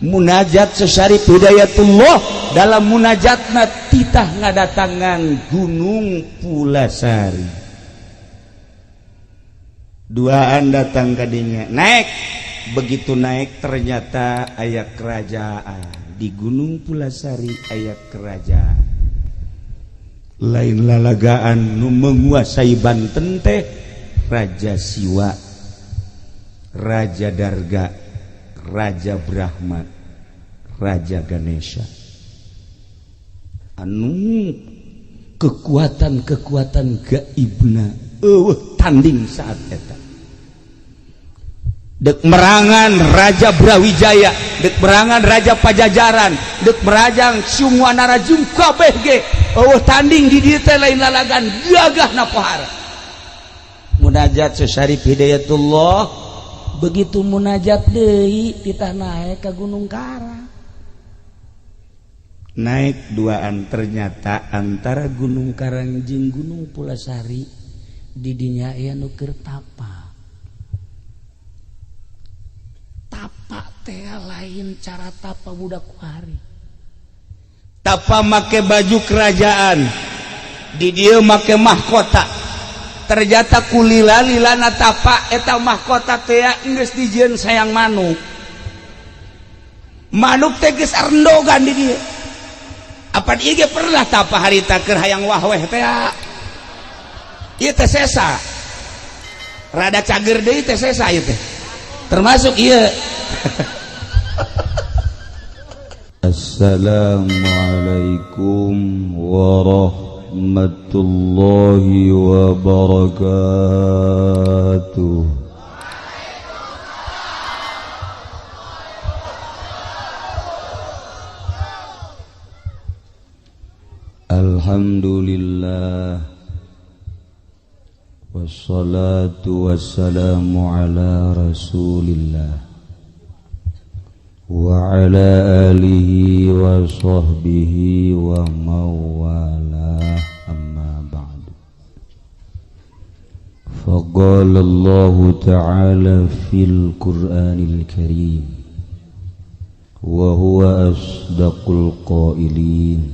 Munajat Syarif Hidayatullah dalam munajatna titah ngadatangan Gunung Pulasari. Duaan datang kadinya, naik. Begitu naik ternyata aya kerajaan di Gunung Pulasari, aya kerajaan lain lalagaan nu menguasai Banten teh Raja Siwa, Raja Darga, Raja Brahma, Raja Ganesha. Anu kekuatan-kekuatan gaibna eueuh tanding saat eta. Dek merangan Raja Brawijaya, dek merangan Raja Pajajaran, dek merajang semua narajung kabeh ge eueuh tanding di dieu teh lain lalagan gagahna pohara. Munajat Syarif Hidayatullah begitu munajat deui titah naik ke Gunung Karang. Naik duaan ternyata antara Gunung Karang jeung Gunung Pulasari di dinya aya nu keur tapa. Tapa teh lain cara tapa budak kuari. Tapa make baju kerajaan, di dieu make mahkota. Ternyata kulila-lilana tapa eta mahkota teh geus dijieun sayang manuk. Manuk teh geus arendogan di dieu. Apa ieu ge pernah tapa harita keur hayang wahweh teh. Ieu teh sesa. Rada cager deui teh sesa ieu teh. Termasuk ieu. Assalamualaikum warahmatullahi wabarakatuh. Alhamdulillah, wassalatu wassalamu ala rasulillah wa ala alihi wa sahbihi wa mawalah, amma ba'du. Faqala Allahu ta'ala fil Qur'anil Karim wa huwa asdaqul qailin,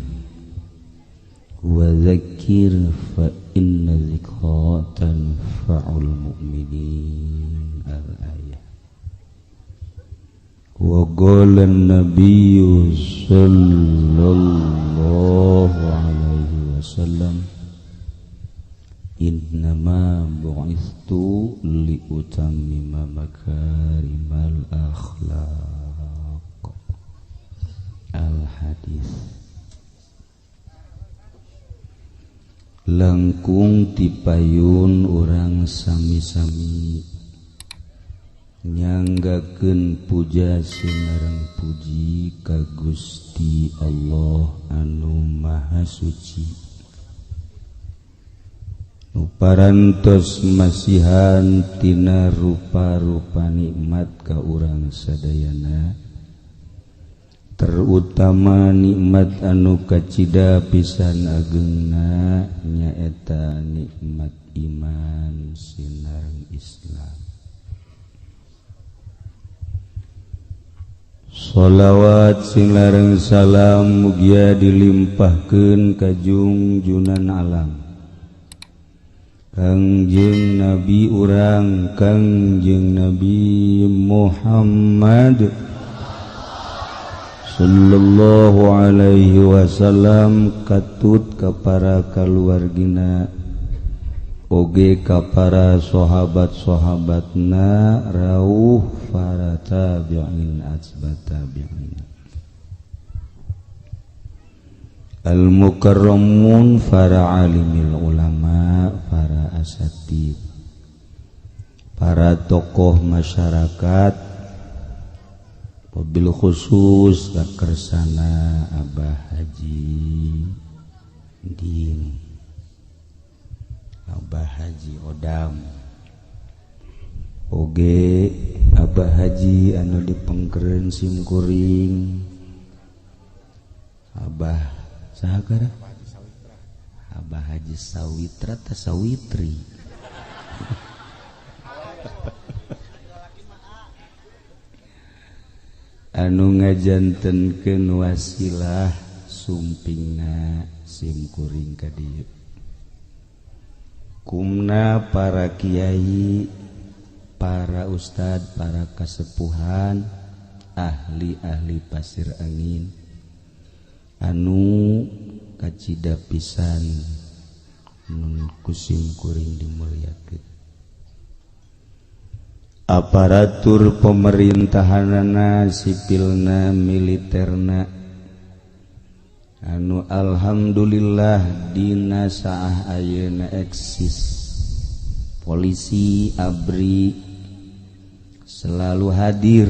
wa dzakir fa inna dzikra tanfa'ul mu'minin. Al-ayah. Wa qala an-nabiyyu sallallahu alaihi wasallam, innama bu'ithtu liutammima makarimal akhlaq. Al-hadis. Langkung tipayun urang sami-sami nyanggakeun puja sinareng puji ka Gusti Allah anu Maha Suci, nu parantos masihan tina rupa-rupa nikmat ka urang sadayana, terutama nikmat anu kacida pisan agengna nyaeta nikmat iman sinareng Islam. Sholawat sinareng salam mugia dilimpahkeun ka jungjunan alam Kangjeng Nabi urang Kangjeng Nabi Muhammad sallallahu alaihi wasallam, katut ka para kaluargina oge ka para sahabat-sahabatna rauh para tabi'in atba tabi'in al mukarramun, para alimil ulama, para asatid, para tokoh masyarakat, wabil khusus kakersana Abah Haji Din, Abah Haji Odam, oge Abah Haji anu dipengkeren simkuring, Abah saha gara? Abah Haji Sawitra ta Sawitri. Anu ngajantenkeun wasilah sumpingna simkuring ka dieu. Kumna para kiai, para ustad, para kasepuhan, ahli-ahli Pasir Angin anu kacida pisan nun ku simkuring dimuliakeun. Aparatur pemerintahanana, sipilna, militerna anu alhamdulillah dina saah ayeuna eksis. Polisi, ABRI selalu hadir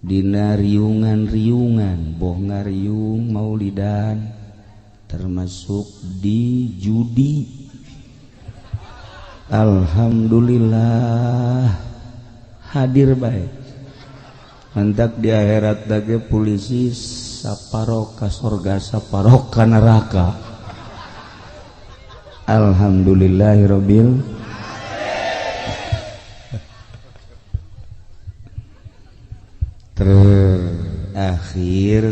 dina riungan-riungan, boh ngariung maulidan, termasuk di judi. Alhamdulillah hadir baik. Mantak di akhirat dage polisi saparo ka sorga saparo ka neraka. Alhamdulillahirabbil. Terakhir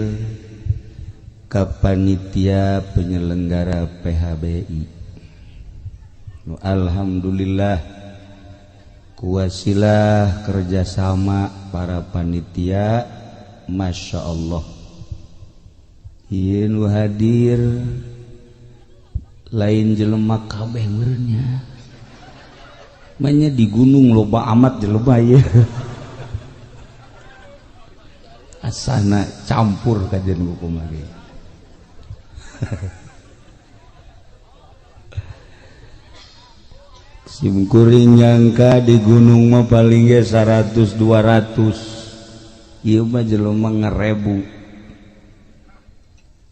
ka panitia penyelenggara PHBI. Alhamdulillah kuwasilah kerjasama para panitia, Masya Allah. Ieu nu hadir lain jelema kabeh meureunnya. Manya di gunung loba amat jelema ieu. Asana campur kajian hukum lagi. Simkuring nyangka di gunung mah paling ge 100 200. Ieu mah jelema ngerebu.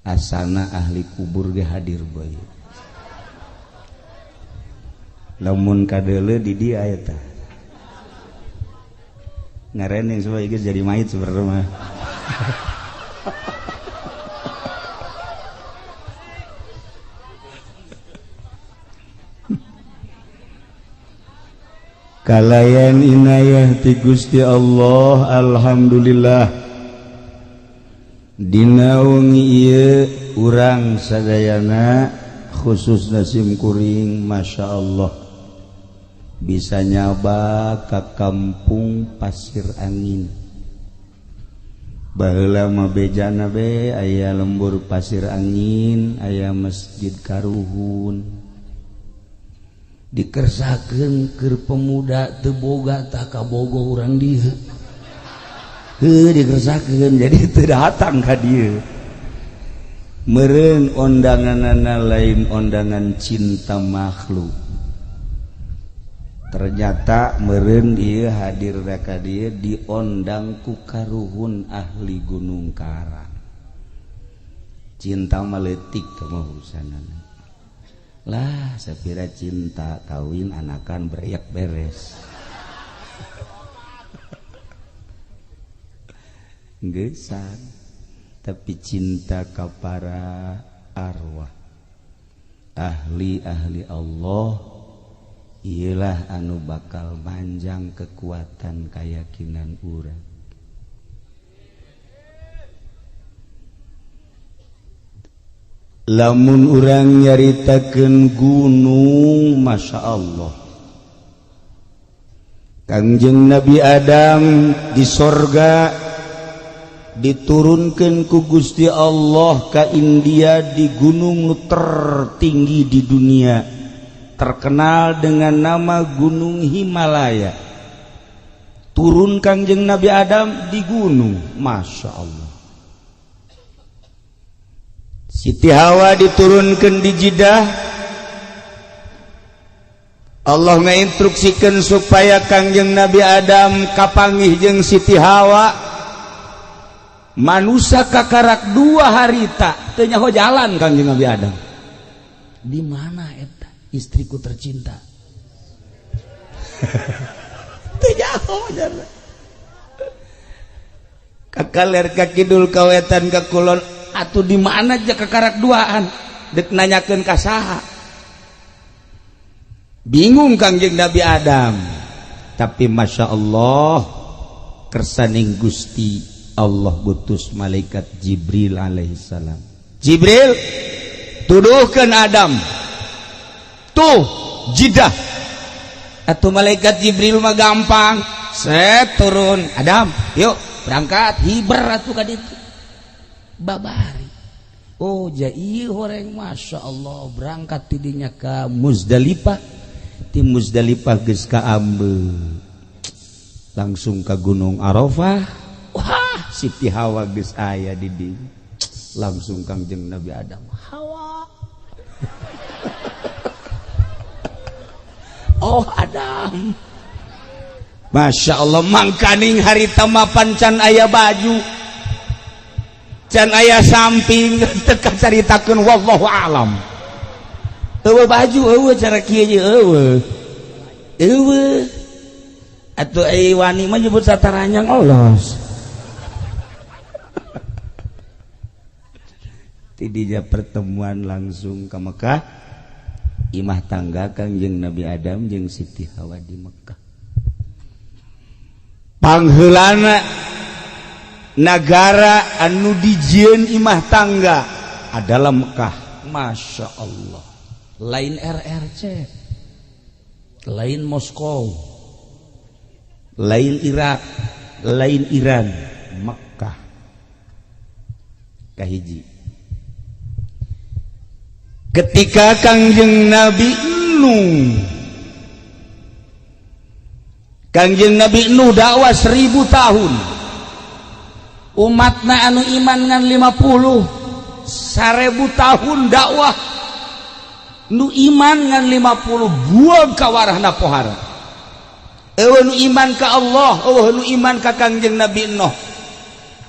Asana ahli kubur ge hadir bae. Lamun kadeuleu di dieu eta. Ngarening supaya geus jadi mayit sebenarnya mah. Kalayan inayah ti Gusti Allah, alhamdulillah dina wengi ieu urang sadayana khususna simkuring Masya Allah bisa nyaba ka kampung Pasir Angin. Baheula mah bejana be aya lembur Pasir Angin, aya masjid Karuhun. Dikersakeun keur pemuda teu boga tah kabogo urang dieu. Heuh dikersakeun jadi teu datang ka dieu. Meureun ondanganana lain ondangan cinta makhluk. Ternyata meureun ieu hadir ka dieu diondang ku karuhun ahli Gunung Karang. Cinta mah leutik teh mah urusanana. Lah sapira cinta kawin anakan beriak beres. Geusan tapi cinta ka para arwah ahli-ahli Allah iyalah anu bakal manjang kekuatan keyakinan urang. Lamun urang nyaritakeun gunung, Masya Allah, Kangjeng Nabi Adam di sorga diturunkan ku Gusti Allah ka India di gunung nu tertinggi di dunia, terkenal dengan nama Gunung Himalaya. Turun Kangjeng Nabi Adam di gunung, Masya Allah. Siti Hawa diturunkan di Jeddah. Allah ngainstruksikan supaya Kangjeng Nabi Adam kapanggih jeung Siti Hawa. Manusia kakarak 2 harita teu nyaho jalan Kangjeng Nabi Adam. Di mana eta istriku tercinta? Teu nyaho jalan. Ka kaler ka kidul ka wetan ka kulon atuh di mana aja kakarak duaan dek nanyakeun ka saha. Bingung Kangjeng Nabi Adam. Tapi Masya Allah Kersaning Gusti Allah gutus malaikat Jibril alaihissalam. Jibril tuduhkan Adam tuh Jidah. Atau malaikat Jibril mah gampang, set turun Adam, yuk berangkat hiber atuh ka ditu. Babari. Oh ja ieu horeng Masya Allah berangkat tidinya ka Muzdalifah, ti Muzdalifah geus ka Ambe. Langsung ka Gunung Arafah. Wah, Siti Hawa geus aya di dieu. Langsung Kangjeng Nabi Adam. Hawa. Oh Adam. Masya Allah mangkaning harita mah pan can aya baju. Can aya samping teu caritakeun wallahu alam. Eueuh baju eueuh cara kieu ye eueuh. Eueuh. Atuh ai wani mah nyebut sataranyang olos. Tidinya pertemuan langsung ke Mekah. Imah tangga Kangjeng Nabi Adam jeung Siti Hawa di Mekah. Pangheulana nagara anu dijieun imah tangga adalah Mekah. Masya Allah. Lain RRC, lain Moskow, lain Irak, lain Iran, Mekah. Kahiji. Ketika Kangjeng Nabi Nuh, Kangjeng Nabi Nuh dakwah 1000 tahun, umatna anu iman ngan 50, 1000 tahun dakwah nu iman ngan 50 buang kawarahna pohara. Eueuh nu iman ka Allah, eueuh nu iman ka Kangjeng Nabi Nuh.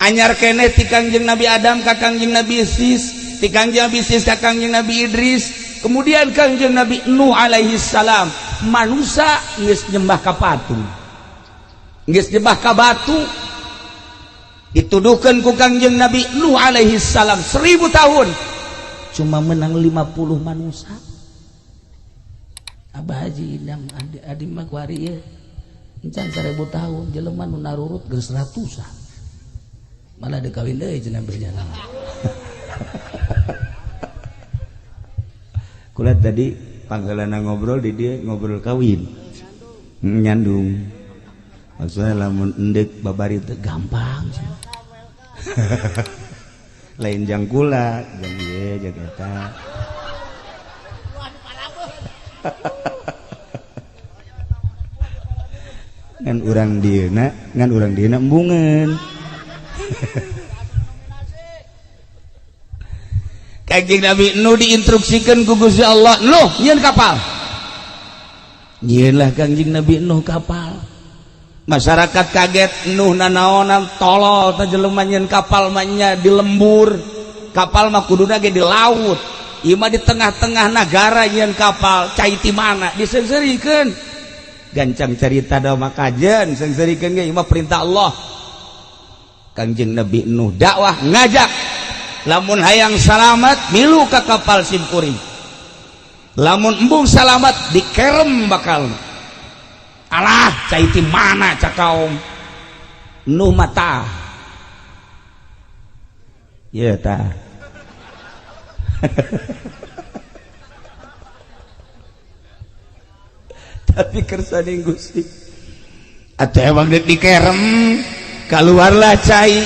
Anyar keneh ti Kangjeng Nabi Adam ka Kangjeng Nabi Sis, ti Kangjeng Nabi Sis ka Kangjeng Nabi Idris, kemudian Kangjeng Nabi Nuh alaihi salam. Manusia geus nyembah ka patung, geus nyembah ka batu. Dituduhkeun ku Kangjeng Nabi Nuh alaihi salam 1000 tahun cuma menang 50 manusia. Abah Haji Idam adi mah kuari ieu encan 1000 tahun jelema nu narurut geus ratusan. Malah dikawin deui cenah berjalan. Kula tadi panggalana ngobrol di dia ngobrol kawin. Nyandung. Maksudnya lamun endek babari teh gampang. Lain jang kula, jang ieu jang eta. Ngan urang dieuna embungeun. Kangjeng Nabi Nuh diinstruksikan ku Gusti Allah, "Nuh, nyieun kapal." Nyieunlah Kangjeng Nabi Nuh kapal. Masyarakat kaget, Nuh nanaonan tolol teh jelema nyieun kapal mah nya di lembur. Kapal mah kuduna ge di laut. Ieu mah di tengah-tengah nagara nyieun kapal, cai ti mana? Diseungseurikeun. Gancang carita da mah kajen, seungseurikeun ge ieu mah perintah Allah. Kangjeng Nabi Nuh dakwah ngajak, lamun hayang salamat milu ka kapal simkuring, lamun embung salamat dikerem bakal. Alah cai ti mana cak kaum Nuh mata ieu tah. Tapi kersaning Gusti atuh emang deuk dikerem keluarlah cai.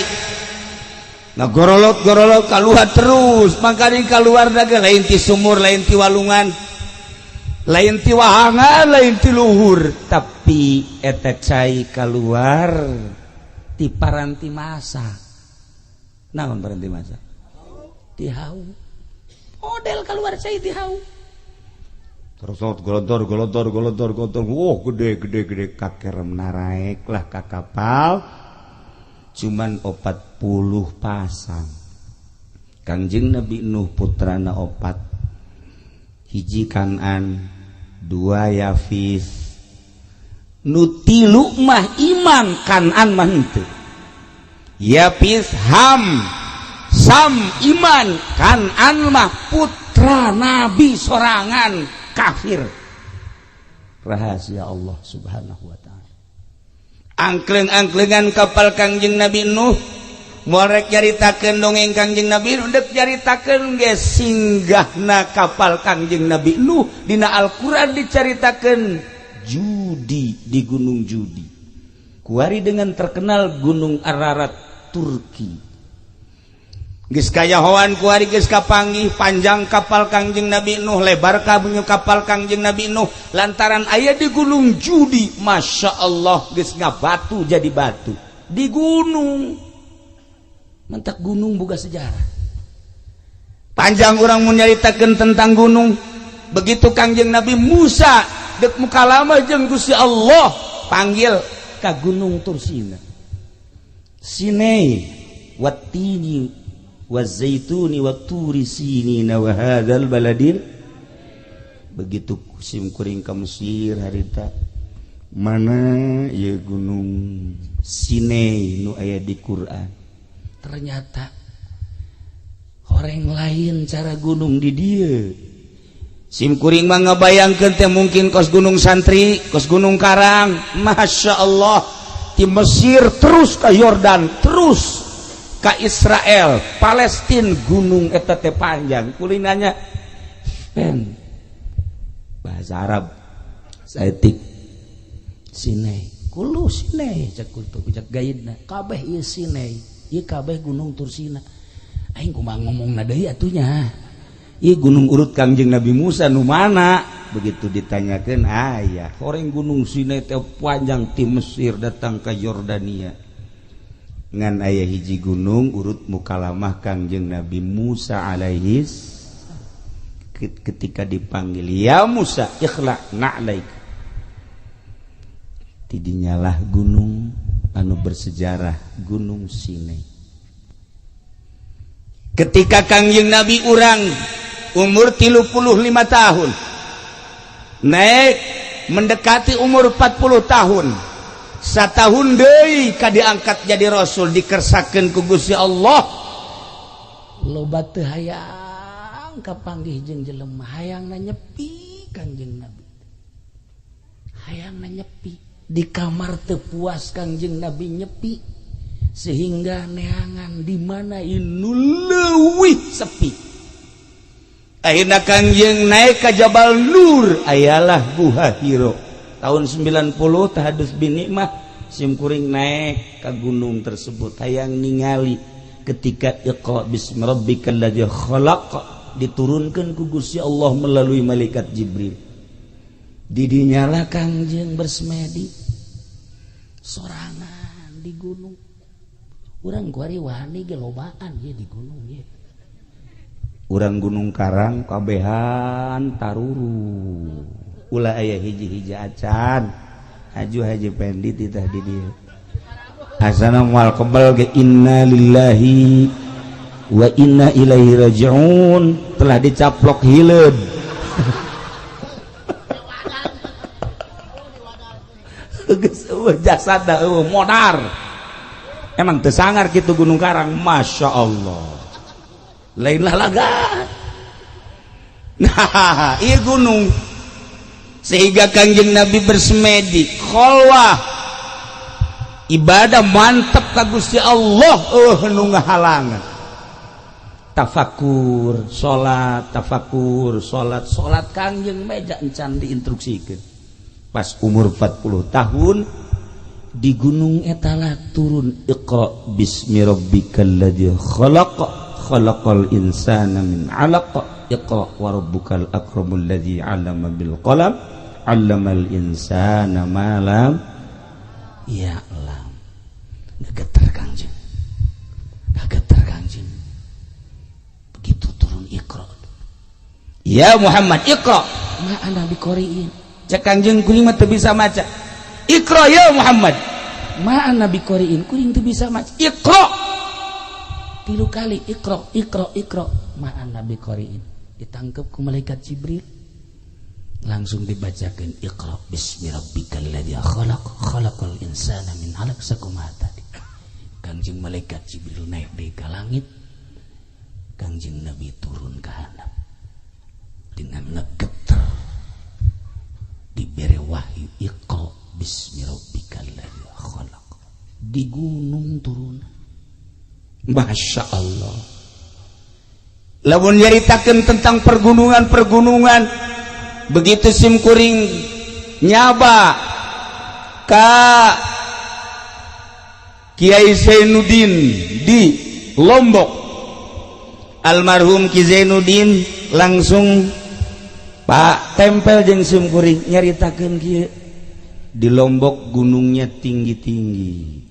Nah gorolot-gorolot keluar terus, makanya keluar daga lain ti sumur, lain ti walungan, lain ti wahangan, lain ti luhur, tapi eta cai keluar ti paranti masa. Naon paranti masa? Ti hau. Model keluar cai ti hau. Terus golontor golontor golontor golontor, wah gede gede gede kakerem naraek lah ka kapal. Cuman 40 pasang. Kangjeng Nabi Nuh putrana 4, hiji Kanan, 2 Yafis, nu 3 mah iman, Kanan mah henteu. Yafis Ham, Sam iman, Kanan mah putra Nabi sorangan kafir. Rahasia Allah Subhanahu wa ta'ala. Angkleng-angklengan kapal Kangjeng Nabi Nuh. Moal rek nyaritakeun dongeng Kangjeng Nabi Nuh, dek nyaritakeun ge singgahna kapal Kangjeng Nabi Nuh dina Al-Qur'an dicaritakeun Judi di Gunung Judi. Kuari dengan terkenal Gunung Ararat Turki. Geus kayahoan kuari geus kapanggih panjang kapal Kangjeng Nabi Nuh, lebar kabunyu kapal Kangjeng Nabi Nuh lantaran aya di Gunung Judi. Masya Allah geus ngabatu jadi batu di gunung. Mentak gunung boga sejarah. Panjang urang mun nyaritakeun tentang gunung. Begitu Kangjeng Nabi Musa dek mukalama jeung Gusti Allah panggil ka Gunung Tursina. Sinai wattini wazaituni watturi sinina wa hadzal baladil. Begitu sim kuring ka Mesir harita mana ieu Gunung Sinai nu aya di Quran. Ternyata orang lain cara gunung di dieu. Sim kuring mah ngabayangkeun teh mungkin kos Gunung Santri, kos Gunung Karang. Masya Allah di Mesir terus ke Yordan, terus ke Israel, Palestina, gunung eta teh panjang. Kuring nanya, pen bahasa Arab saeutik Sinai, kulu Sinai cek kultu cek gaidna kabeh ieu Sinai, ieu kabeh Gunung Tursina. Aing kumaha ngomongna deui atuh nya. Ieu gunung urut Kangjeng Nabi Musa nu mana? Begitu ditanyakeun aya, horeng Gunung Sinai teh panjang ti Mesir datang ke Yordania. Ngan aya hiji gunung urut mukalamah Kangjeng Nabi Musa alaihis ketika dipanggil, ya Musa ikhla na'laik. Tidinyalah gunung anu bersejarah Gunung Sinai. Ketika Kangjeng Nabi urang umur 35 tahun naik mendekati umur 40 tahun, satahun deui ka diangkat jadi rasul dikersakeun ku Gusti Allah. Loba teu hayang kapanggih jeung jelema, hayangna nyepi Kangjeng Nabi. Hayangna nyepi di kamar teu puas Kangjeng Nabi nyepi sehingga neangan di mana inu leuwih sepi. Akhirnya Kangjeng naik ke Jabal Nur, ayalah Guha Hiro. Tahun 90 tahadus bin nikmah sim kuring naik ke gunung tersebut hayang ningali ketika Iqra bismi rabbikal ladzi khalaq diturunkan ku Gusti Allah melalui malaikat Jibril. Didinyalah Kangjeng bersemedi sorangan di gunung. Urang kuari wani ge lobaan ye di gunung ye. Urang Gunung Karang kabehan taruru. Ulah aya hiji-hiji acan. Haju Haji Pendi titah di dieu. Asana moal kebel ge inna lillahi wa inna ilaihi rajiun telah dicaplok hileud. Geus eueuh jasadna eueuh modar. Emang teu sangar kitu Gunung Karang, Masya Allah. Lainlah laga. Nah, ieu gunung sehingga Kangjeng Nabi bersemedi kholwah ibadah mantep ka Gusti Allah eueuh nu ngahalangan. Tafakur, salat, tafakur, salat, salat Kangjeng meja encan diinstruksikeun. Pas umur 40 tahun di gunung etala turun Iqra bismi rabbikal ladzi khalaq khalaqal insana min 'alaq Iqra wa rabbukal akramul ladzi 'allama bil qalam 'allamal insana ma lam ya'lam. Gegeter Kangjeng. Gegeter Kangjeng. Begitu turun Iqra. Ya Muhammad Iqra ma ana biqariin. Cek Kangjeng kuring mah teu bisa maca. Iqra ya Muhammad ma ana biqariin, kuring teu bisa maca. Iqra tilu kali Iqra Iqra Iqra ma ana biqariin. Ditangkep ku malaikat Jibril langsung dibacakan Iqra bismi rabbikal ladzi khalaq khalaqal insana min 'alaq sakumaha tadi. Kangjeng malaikat Jibril naik deui ka langit, Kangjeng Nabi turun ka handap dengan ngegeter dibere wahyu Iqra bismi rabbikal ladzi khalaq. Di gunung turun. Masya Allah. Lamun nyaritakeun tentang pergunungan-pergunungan, begitu simkuring nyaba ka Kiai Zainuddin di Lombok, almarhum Ki Zainuddin langsung Pak tempel jeung simkuring nyaritakeun kieu, di Lombok gunungnya tinggi-tinggi,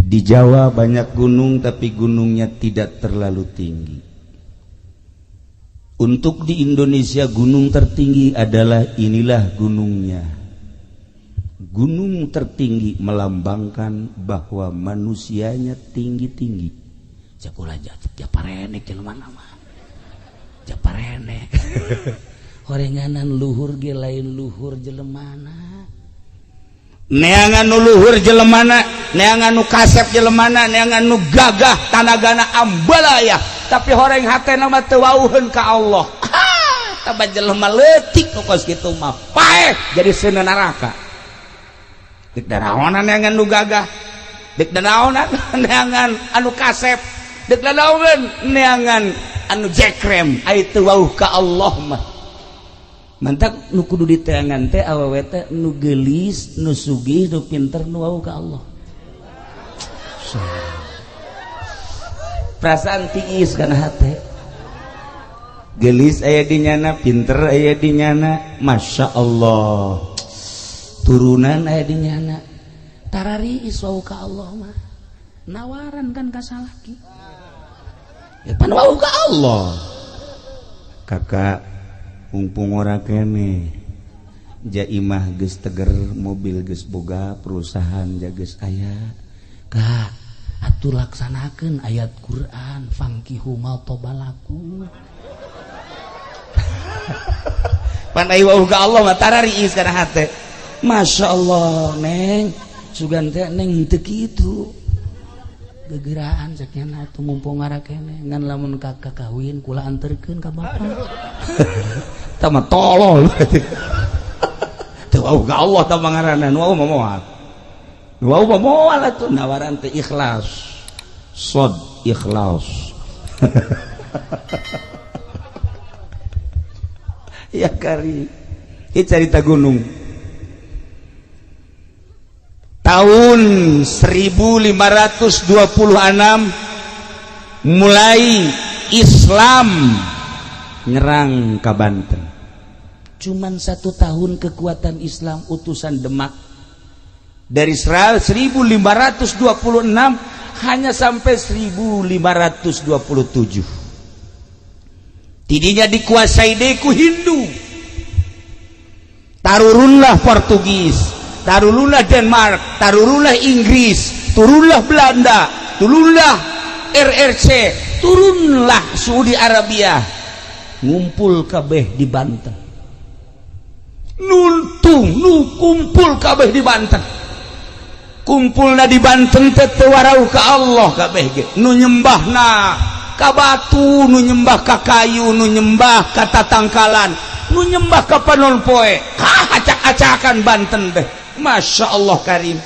di Jawa banyak gunung tapi gunungnya tidak terlalu tinggi. Untuk di Indonesia gunung tertinggi adalah inilah gunungnya. Gunung tertinggi melambangkan bahwa manusianya tinggi-tinggi. Cakula japarenek jelema mah. Japarenek. Horenganan luhur ge lain luhur jelemana. Neangan nu luhur jelemana, neangan nu kasep jelemana, neangan nu gagah tanagana ambalaya, tapi horeng hatena mah teu wauheun ka Allah. Taba jelema leutik nu kos kitu mah paeh jadi seuneu neraka. Dek daraonan neangan nu gagah, dek daraonan neangan anu kasep, dek daraonan neangan anu jekrem, ai teu wauh ka Allah mah. Mantak nu kudu diteangan teh awewe teh nu geulis, nu sugih, nu pinter, nu wau ka Allah. Perasaan tiis kana hate. Geulis aya di nyana, pinter aya di nyana, Masya Allah. Turunan aya di nyana. Tarariis wau ka Allah mah. Nawaran kan ka salaki. Ya pan wau ka Allah. Kakak mumpung ora kene jaimah geus teger, mobil geus boga, perusahaan geus aya. Kak, atuh laksanakeun ayat Quran fankihu ma tobalakum. Pan ai wau ka Allah mah tarariis kana hate. Masya Allah, neng, sugan teh neng teu kitu. Gegeraan cek nya atuh mumpung ora kene ngan lamun kakak kawin kula anterkeun ka bapak. Tah mah tolol. Teu wau ka Allah tah ngaranna, nu wau mah moal. Nu wau mah moal atuh nawaran teh ikhlas. Sod ikhlas. Ya kari. Ieu carita gunung. Tahun 1526 mulai Islam nyerang ke Banten. Cuman 1 tahun kekuatan Islam utusan Demak dari 1526 hanya sampai 1527. Tidinya dikuasai deku Hindu. Tarurunlah Portugis, tarurunlah Denmark, tarurunlah Inggris, turunlah Belanda, turunlah RRC, turunlah Saudi Arabia, ngumpul kabeh di Banten. Nuntung nu kumpul kabeh di Banten. Kumpulna di Banten teh teu warauh ka Allah kabeh ge. Nu nyembahna ka batu, nu nyembah ka kayu, nu nyembah ka tatangkalan, nu nyembah ka panon poe. Kah acak-acakan Banten teh. Masya Allah karim.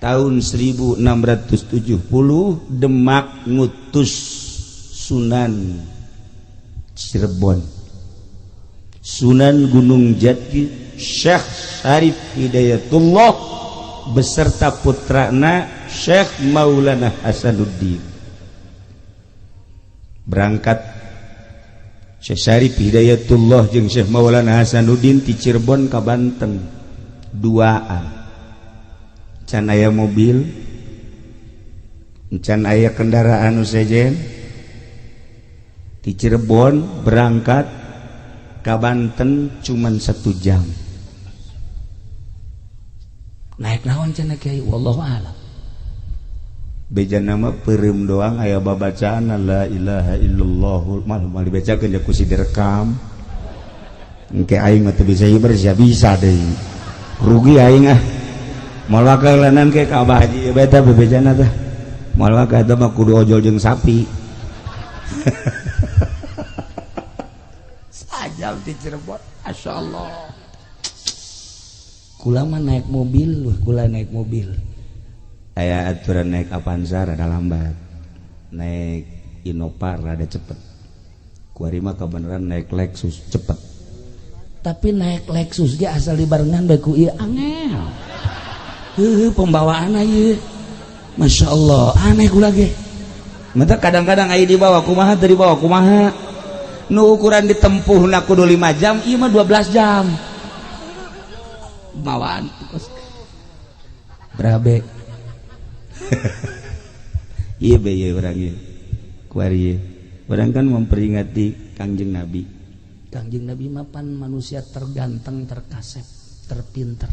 Tahun 1670 Demak ngutus Sunan Cirebon, Sunan Gunung Jati, Syekh Syarif Hidayatullah beserta putrana Syekh Maulana Hasanuddin. Berangkat Syekh Syarif Hidayatullah jeung Syekh Maulana Hasanuddin ti Cirebon ka Banten. Duaan. Can aya mobil, can aya kendaraan sejen. Di Cirebon berangkat ke Banten cuman 1 jam. Naik naon cenah kiai, wallahu a'lam. Beja nama peureum doang aya babacaan la ilaha illallah mal dibacakeun ja ku si direkam. Engke aing mah teu bisa hiber sia bisa deui. Rugi aing ah. Moal wakalanan ke ka Abah Haji beta bebejana teh. Moal wakal eta mah kudu ojol jeung sapi. Sajam di Cirebon, masyaallah. Kula mah naik mobil, wah kula naik mobil. Aya aturan naik Avanza rada lambat, naik Innova rada cepet. Kuari mah kebenaran naik Lexus cepet. Tapi naik Lexus ge asal dibarengan bae ku ieu angel. Heuh pembawaan ieu. Masya Allah, aneh kula ge. Mata kadang-kadang aya dibawa kumaha teu dibawa kumaha. Nu ukuran ditempuhna kudu 5 jam, ieu mah 12 jam. Bawaan berabe. Iya be ieu urang ieu. Kuari ieu. Urang kan memperingati Kangjeng Nabi. Kangjeng Nabi mah pan manusia terganteng, terkasep, terpinter.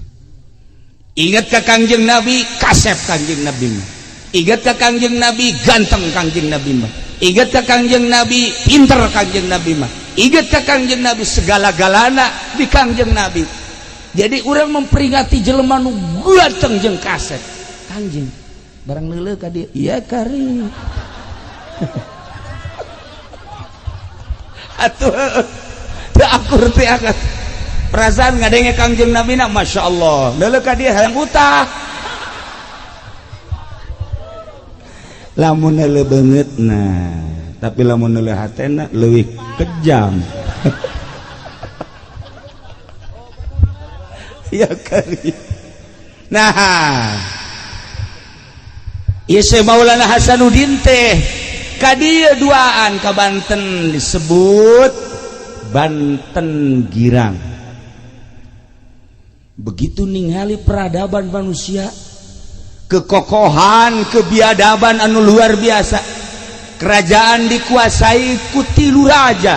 Ingat ka Kangjeng Nabi, kasep Kangjeng Nabi mah. Ingat ka Kangjeng Nabi, ganteng Kangjeng Nabi mah. Ingat ka Kangjeng Nabi, pinter Kangjeng Nabi mah. Ingat ka Kangjeng Nabi, segala-galana di Kangjeng Nabi. Jadi orang memperingati jelema nu ganteng jeung kasep. Kangjeng barang leuleuh ka dieu, iya kari. Atuh teu akur teh akan. Perasaan ngadenge Kangjeng Nabi na Masya Allah. Leuleuh ka dieu hayang utah. Lamun leuleuh beungeutna, tapi lamun leuleuh hatena leuwih kejam. Ya kali. Nah, ieu Syekh Maulana Hasanuddin teh ka dieu duaan ka Banten disebut Banten Girang. Begitu ningali peradaban manusia, kekokohan, kebiadaban anu luar biasa. Kerajaan dikuasai ku 3 raja.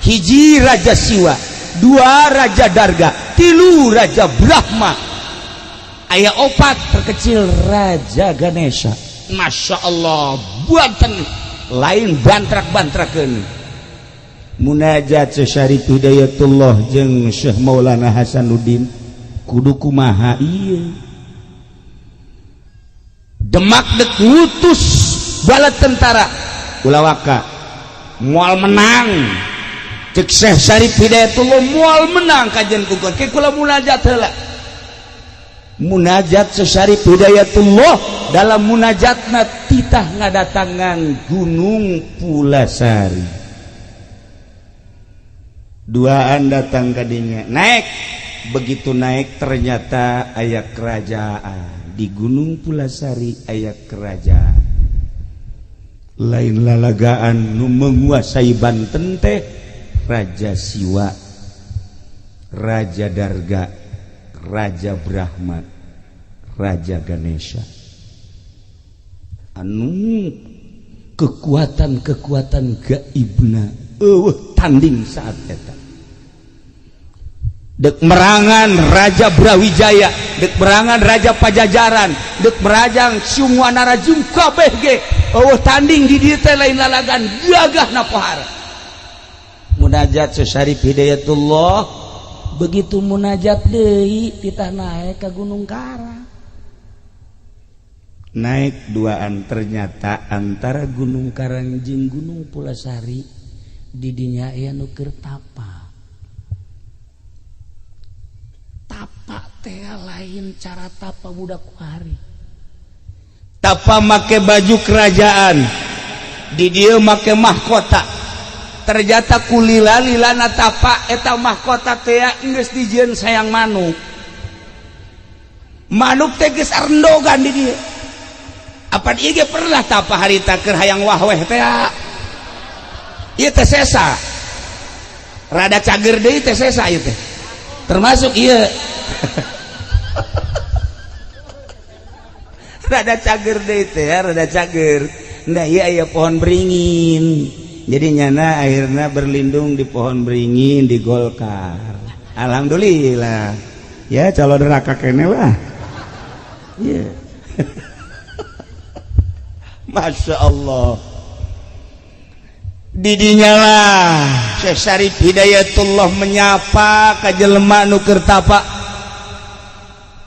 Hiji raja Siwa, 2 raja Darga, 3 raja Brahma, aya 4 terkecil raja Ganesha. Masya Allah, Banten lain bantrak-bantrakeun. Munajat Syekh Syarif Hidayatullah jeung Syekh Maulana Hasanuddin kudu kumaha ieu. Demak dek ngutus bala tentara ulah waka moal menang. Cek Syekh Syarif Hidayatullah moal menang kajian kukun ke kula munajat heula. Munajat Syekh Syarif Hidayatullah dalam munajatna titah ngadatangan Gunung Pulasari. Duaan datang kadinya naik, begitu naik ternyata aya kerajaan di Gunung Pulasari, aya kerajaan lain lalagaan nu menguasai Banten teh Raja Siwa, Raja Darga, Raja Brahma, Raja Ganesha. Anu kekuatan-kekuatan gaibna eueuh tanding saat eta. Dek merangan Raja Brawijaya, dek merangan Raja Pajajaran, dek merajang semua narajung kabeh ge eueuh tanding di dieu teh lain lalagan gagahna pohara. Munajat Syekh Syarif Hidayatullah begitu munajat deui titah naik ka Gunung Karang. Naik duaan ternyata antara Gunung Karang jeung Gunung Pulasari di dinya aya nu keur tapa. Tapa teh lain cara tapa budak kuari. Tapa make baju kerajaan, di dieu make mahkota. Ternyata kulila-lilana tapa eta mahkota teh geus dijieun sayang manuk. Manuk teh geus arendogan di dieu. Apan ieu ge pernah tapa harita keur hayang wahweh teh. Ieu teh sesa. Rada cager deui teh sesa ieu teh. Termasuk ieu. Rada cager deui teh, rada cager. Nah ieu aya pohon beringin. Jadi nyana akhirnya berlindung di pohon beringin di Golkar. Alhamdulillah. Ya calon neraka kene lah. Yeah. Masya Allah. Didinya lah Syekh Syarif Hidayatullah menyapa ka jelema nu keur tapa.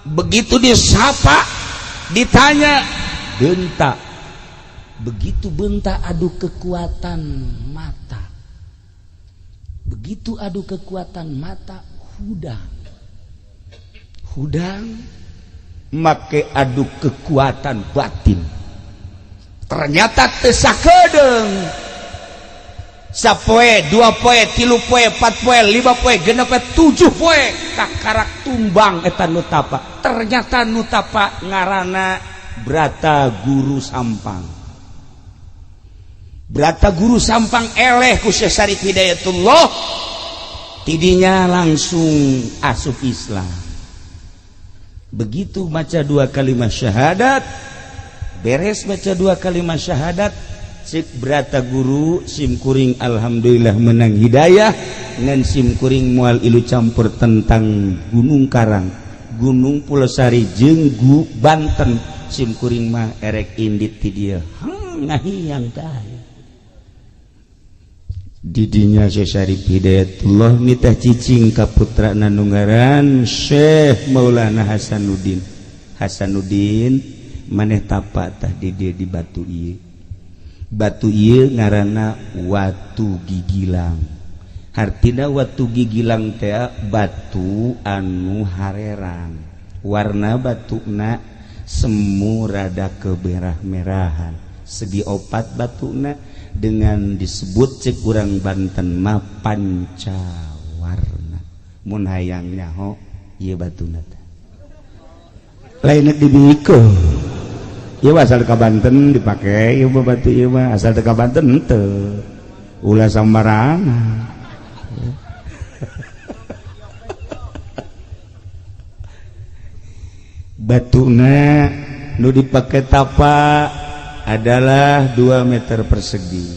Begitu disapa, ditanya, bentak. Begitu bentak adu kekuatan mata. Begitu adu kekuatan mata, hudang. Hudang make adu kekuatan batin. Ternyata teu sakedeung. Sapoe, 2 poe, 3 poe, 4 poe, 5 poe, 6 poe, 7 poe, kakarak tumbang eta nu tapa. Ternyata nu tapa ngarana Brata Guru Sampang. Brata Guru Sampang eleh ku Syekh Syarif Hidayatullah, tidinya langsung asup Islam. Begitu maca dua kalimat syahadat, beres baca dua kalimat syahadat, cek Brata Guru, "Sim kuring alhamdulillah menang hidayah, ngan sim kuring moal ilu campur tentang Gunung Karang, Gunung Pulosari jeung Banten. Sim kuring mah erek indit ti dieu." Ngahiang tah didinya Syekh Syarif Hidayatullah nitah cicing ka putrana nu ngaran Syekh Maulana Hasanuddin. "Hasanuddin, maneh tapa tah di dieu, di batu ieu. Batu ieu ngaranna Watu Gigilang. Hartina Watu Gigilang teh batu anu harerang, warna batuna semu rada kemerah-merahan, segi opat batuna dengan disebut cek urang Banten mah pancawarna. Mun hayang nyaho, ieu batuna teh lain dibiko. Ieu asal ka Banten dipake ieu mah, batu ieu mah asal ka Banten henteu, ulah sambarangan. Batuna nu dipake tapa adalah 2 meter persegi.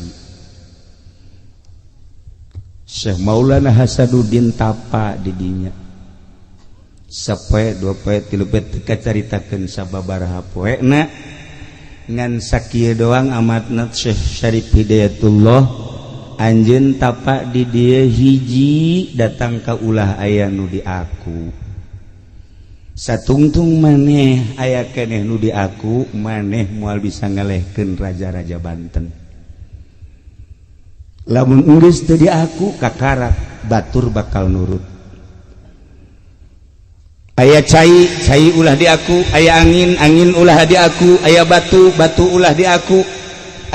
Syekh Maulana Hasanuddin tapa didinya sapoe, 2 poe, 3 poe, teu kacaritakeun sababaraha poena, ngan sakieu doang amatna. Syekh Syarif Hidayatullah anjeun tapa di dieu, hiji, datang ka ulah aya nu di aku. Satungtung maneh aya keneh nu di aku, maneh moal bisa ngalehkeun raja-raja Banten. Lamun geus teu di aku, kakarak batur bakal nurut. Aya cai, cai ulah di aku. Aya angin, angin ulah di aku. Aya batu, batu ulah di aku.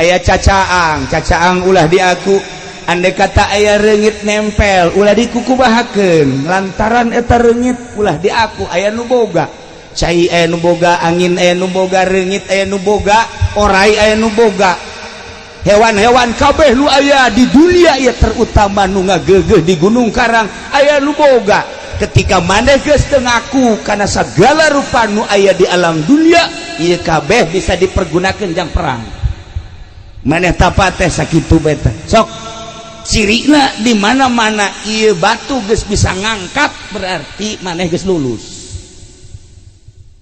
Aya cacaang, cacaang ulah di aku. Andai kata aya reungit nempel, ulah dikukubahakeun, lantaran eta reungit ulah di aku aya nu boga. Cai aya nu boga, angin aya nu boga, reungit aya nu boga, orai aya nu boga, hewan-hewan kabeh nu aya di dunia ieu, terutama nu ngagegeh di Gunung Karang, aya nu boga. Ketika maneh geus teu ngaku kana segala rupa nu aya di alam dunia ieu kabeh bisa dipergunakan jang perang. Maneh tapa teh sakitu beta. Sok cirina di mana-mana ieu batu geus bisa ngangkat, berarti maneh geus lulus."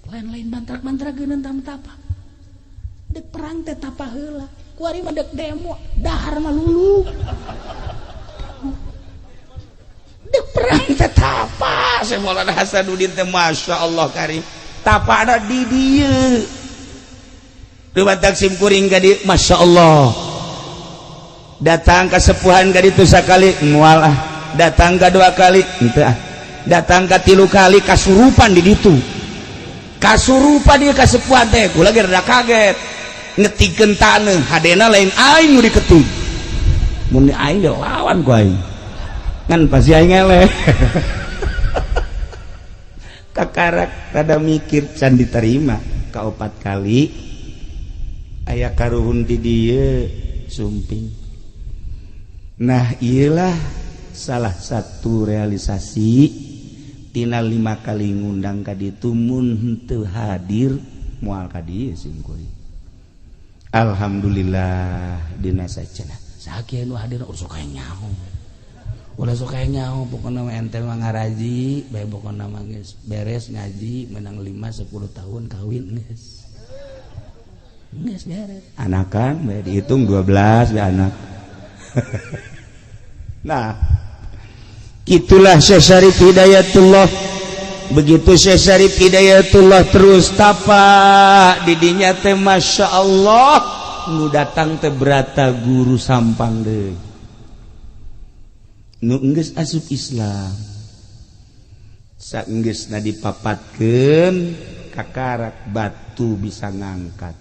Lain-lain mantrak-mantra geuneun tapa. Dek perang teh tapa heula. Kuari mah dek demo, dahar mah lulu. Dek perang teh tapa. Syekh Maulana Hasanuddin teh Masya Allah karim, tapana di dieu. Dumatak sim kuring ka dieu, Masya Allah, datang kasepuhan ka ditu sakali, moal ah. Datang ka dua kali, henteu ah. Datang ka tilu kali, kasurupan di ditu, kasurupan dia kasepuhan teh. Kula ge rada kaget, ngetikeun taneuh, hadena lain aing nu diketik. Mun aing lawan ku aing kan pasti aing eleh. Kakarak rada mikir, can diterima. Kaopat kali aya karuhun di dieu sumping. Nah, iyalah salah satu realisasi tina 5 kali ngundang ka ditu. Mun henteu hadir, moal ka dieu sim kuring. Alhamdulillah dina sacenah. Sakieu nu hadir ulah sok aya nyaho, ulah sok aya nyaho. Pokona mah ente mah ngaraji bae, pokona mah geus beres ngaji menang 5 10 tahun kawin, geus geus beres. Anakan bae dihitung 12 be anak. Nah, itulah Syekh Syarif Hidayatullah. Begitu Syekh Syarif Hidayatullah terus tapa didinya teh, Masya Allah, nu datang teh Brata Guru Sampang deui nu geus asup Islam. Saenggeusna dipapatkeun kakarak batu bisa ngangkat.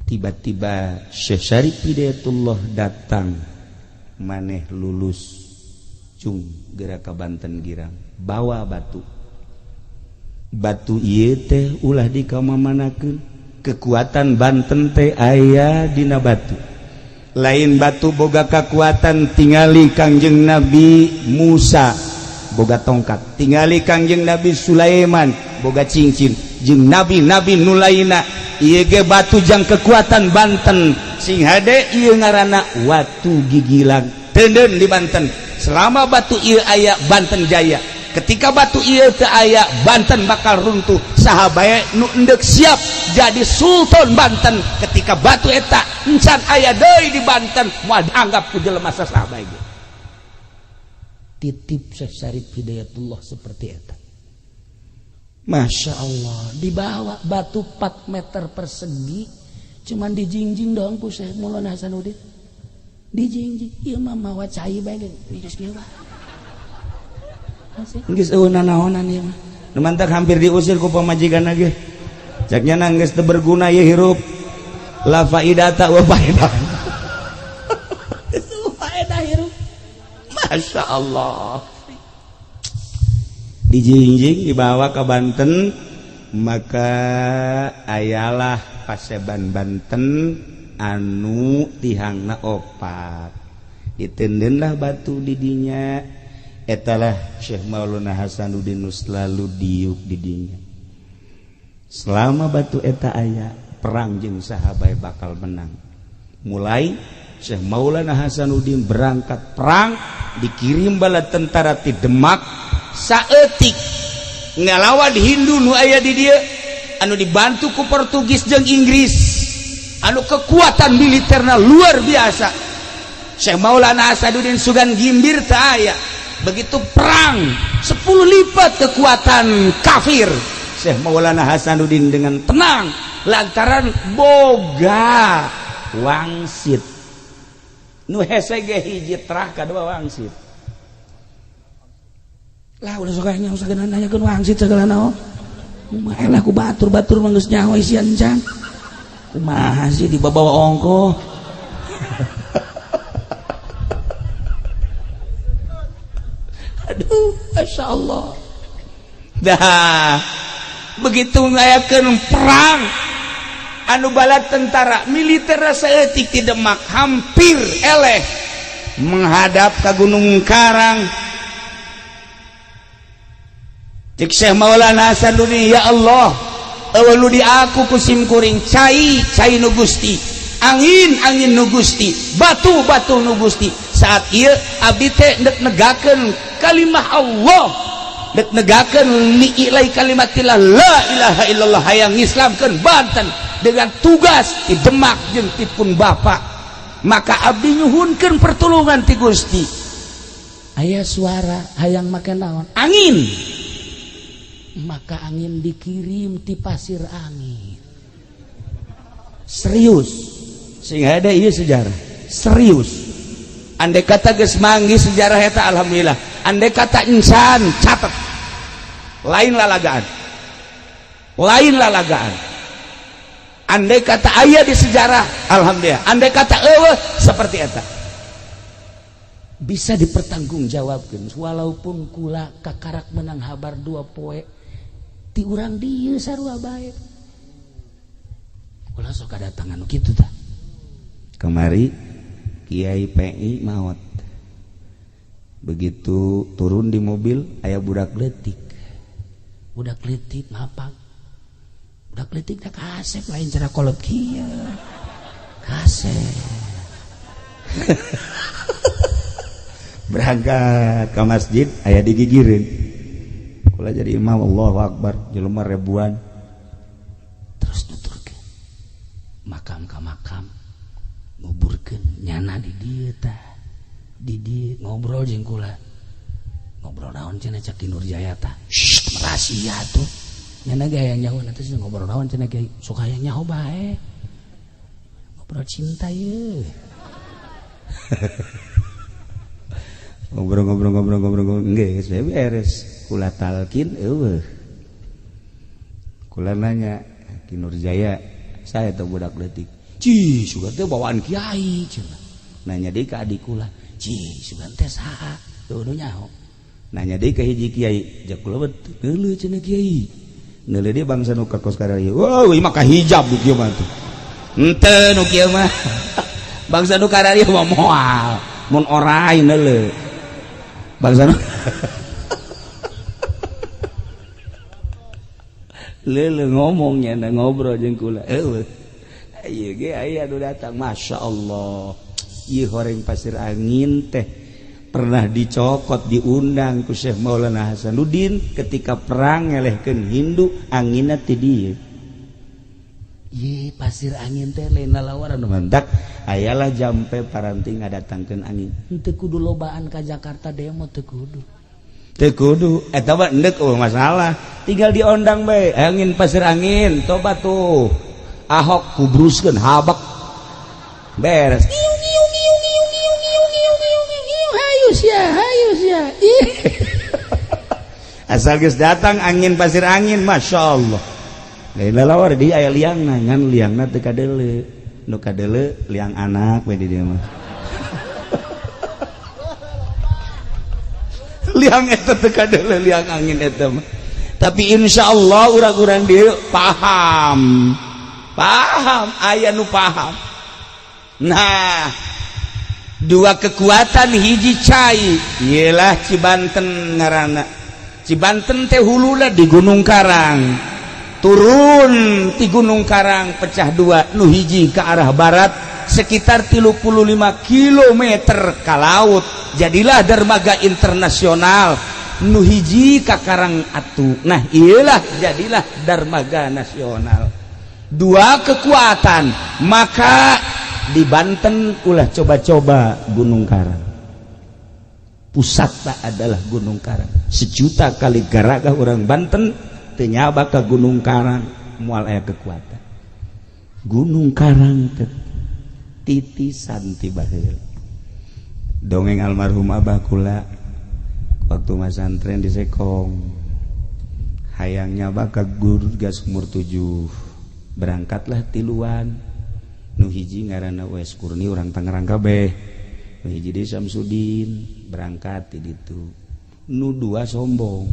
Tiba-tiba Syekh Syarif Hidayatullah datang, maneh lulus cung geura ka Banten Girang, bawa batu. Batu ieu teh ulah dikamamanakeun, kekuatan Banten teh aya dina batu. Lain batu boga kekuatan, tingali Kangjeng Nabi Musa boga tongkat, tingali Kangjeng Nabi Sulaiman boga cincin, jeung nabi-nabi nu lainna ieu ge batu jang kekuatan Banten. Sing hade ieu ngaranna watu gigilang teuneun di Banten. Selama batu ieu aya, Banten jaya. Ketika batu ieu teu aya, Banten bakal runtuh. Saha bae nu endek siap jadi sultan Banten ketika batu eta encan aya deui di Banten, moal dianggap ku jelema saha bae. Titip Syekh Syarif Hidayatullah seperti eta. Masya Allah, dibawa batu 4 meter persegi, cuman dijingjing doang ku Syekh Maulana Hasanuddin. Dijingjing, ieu mah mawa cai bae geus kieu bae. Geus eueuh nanaonan ieu mah. Nu mantak hampir diusir ku pamajikan ge. Cek nya geus teu berguna ieu hirup. La faidata wa faedah. Geus faedah hirup. Masya Allah. Dijingjing dibawa ke Banten, maka ayalah paseban Banten anu tihangna opat. Ditendenlah batu didinya. Etalah Syekh Maulana Hasanuddin nu selalu diuk didinya. Selama batu eta aya, perang jeung saha bae bakal menang. Mulai Syekh Maulana Hasanuddin berangkat perang, dikirim bala tentara ti Demak saeutik ngalawan Hindu nu aya di dieu anu dibantu ku Portugis jeung Inggris, anu kekuatan militerna luar biasa. Syekh Maulana Hasanuddin sugan gimbir teu aya. Begitu perang 10 lipat kekuatan kafir, Syekh Maulana Hasanuddin dengan tenang lantaran boga wangsit. Nu hese ge hiji terah kadua wangsit. Lah ulah sok nyaho sagala nanyakeun wangsit sagala naon. Kumaha lah ku batur-batur mah geus nyaho isian can. Kumaha sih dibawa ongkoh. Aduh, Masya Allah. Dah begitu ngayakeun perang anu bala tentara militer saeutik ti Demak hampir eleh menghadap ka Gunung Karang. Cek Syekh Maulana Hasanuddin, ya Allah, eueuh nu di aku ku sim kuring cai cai nu Gusti, angin angin nu Gusti, batu batu nu Gusti. Saat ieu abdi teh ndek negakeun kalimah Allah, dek negakeun li'ilai kalimatillah la ilaha illallah, hayang ngislamkeun Banten dengan tugas di Demak jeung tipun Bapak. Maka abdi nyuhunkeun pertolongan ti Gusti. Aya suara hayang make naon? Angin. Maka angin dikirim ti pasir angin. Serius. Sing ada ieu sejarah. Serius. Andai kata geus manggih sejarah eta alhamdulillah. Andai kata insan catat. Lain lalagaan. Lain lalagaan. Andai kata aya di sejarah alhamdulillah. Andai kata eueuh seperti eta. Bisa dipertanggungjawabkeun walaupun kula kakarak menang habar 2 poe ti urang dieu sarua bae. Ulah sok kadatangan nu kitu tah. Kamari Kiai PI maot. Begitu turun di mobil aya budak leutik. Budak leutik ngapak. Budak leutik teh kasep lain cara kolot kieu. Kasep. Berangkat ke masjid aya digigireun. Kula jadi imam, Allahu Akbar, jelema ribuan. Terus nuturkeun. Makam ka makam nguburkeun nyana di dieu tah. Di dieu ngobrol jeung kula. Ngobrol naon cenah cak Ki Nurjaya tah. Shh, rahasia tuh. Nyana ge hayang nyaho nanti ngobrol naon cenah kiai, sok hayang nyaho bae. Ngobrol cinta ye. Ngobrol-ngobrol-ngobrol-ngobrol geus beres. Kula talkin eueuh. Kula nanya Ki Nurjaya, saya teh budak leutik. Ci, sugan teh bawaan kiai cenah. Nanya deui ka adik kula, "Ci, sugan teh saha?" Tuh nu nyaho. Nanya deui ka hiji kiai, "Jak kula neuleuh cenah kiai." Neuleuh deui bangsa nu ka kos kararieu. Wah, ieu mah ka hijab nu kieu mah tuh. Henteu nu kieu mah. Bangsa nu kararieu mah moal, mun orai neuleuh. Bangsa nu leuleuh ngomongnya na ngobrol jeung kula. Eueuh. Ieu ge aya nu datang, Masya Allah. Ieu horeng pasir angin teh pernah dicokot diundang ku Syekh Maulana Hasanuddin ketika perang ngelehkeun Hindu anginna ti dieu. Ye pasir angin teh lain lalawaran nu mantak ayalah jampe paranti ngadatangkeun angin. Teu kudu lobaan ka Jakarta demo teu kudu. Teu kudu eta mah endek eueuh masalah. Tinggal diondang bae angin pasir angin toba tuh. Ahok kubruskeun habak. Beres. Hayu sia, hayu sia. Asal geus datang angin pasir angin, Masya Allah. Lain lalawar di aya liangna, ngan liangna teu kadeuleu. Nu kadeuleu liang anak we di dieu mah. Liang eta teu kadeuleu liang angin eta mah. Tapi insya Allah urang-urang dieu paham. Paham, aya nu paham. Nah, dua kekuatan hiji cai ialah Cibanten ngaranna. Cibanten teh huluna di Gunung Karang. Turun di Gunung Karang pecah dua, nu hiji ke arah barat sekitar 35 km ke laut. Jadilah dermaga internasional. Nu hiji ka Karang Atu. Nah, iyalah jadilah dermaga nasional. Dua kekuatan, maka di Banten ulah coba-coba Gunung Karang. Pusatna adalah Gunung Karang. Sejuta kali garagah orang Banten teu nyaba ka Gunung Karang moal aya kekuatan. Gunung Karang teh titisan ti baheula. Dongeng almarhum abah kula waktu masantren di Sekong. Hayang nyaba ka Guru gas umur 7. Berangkatlah tiluan. Nu hiji ngaranna Wes Kurni urang Tangerang kabeh. Nu hiji deui Samsudin berangkat ti ditu. Nu dua sombong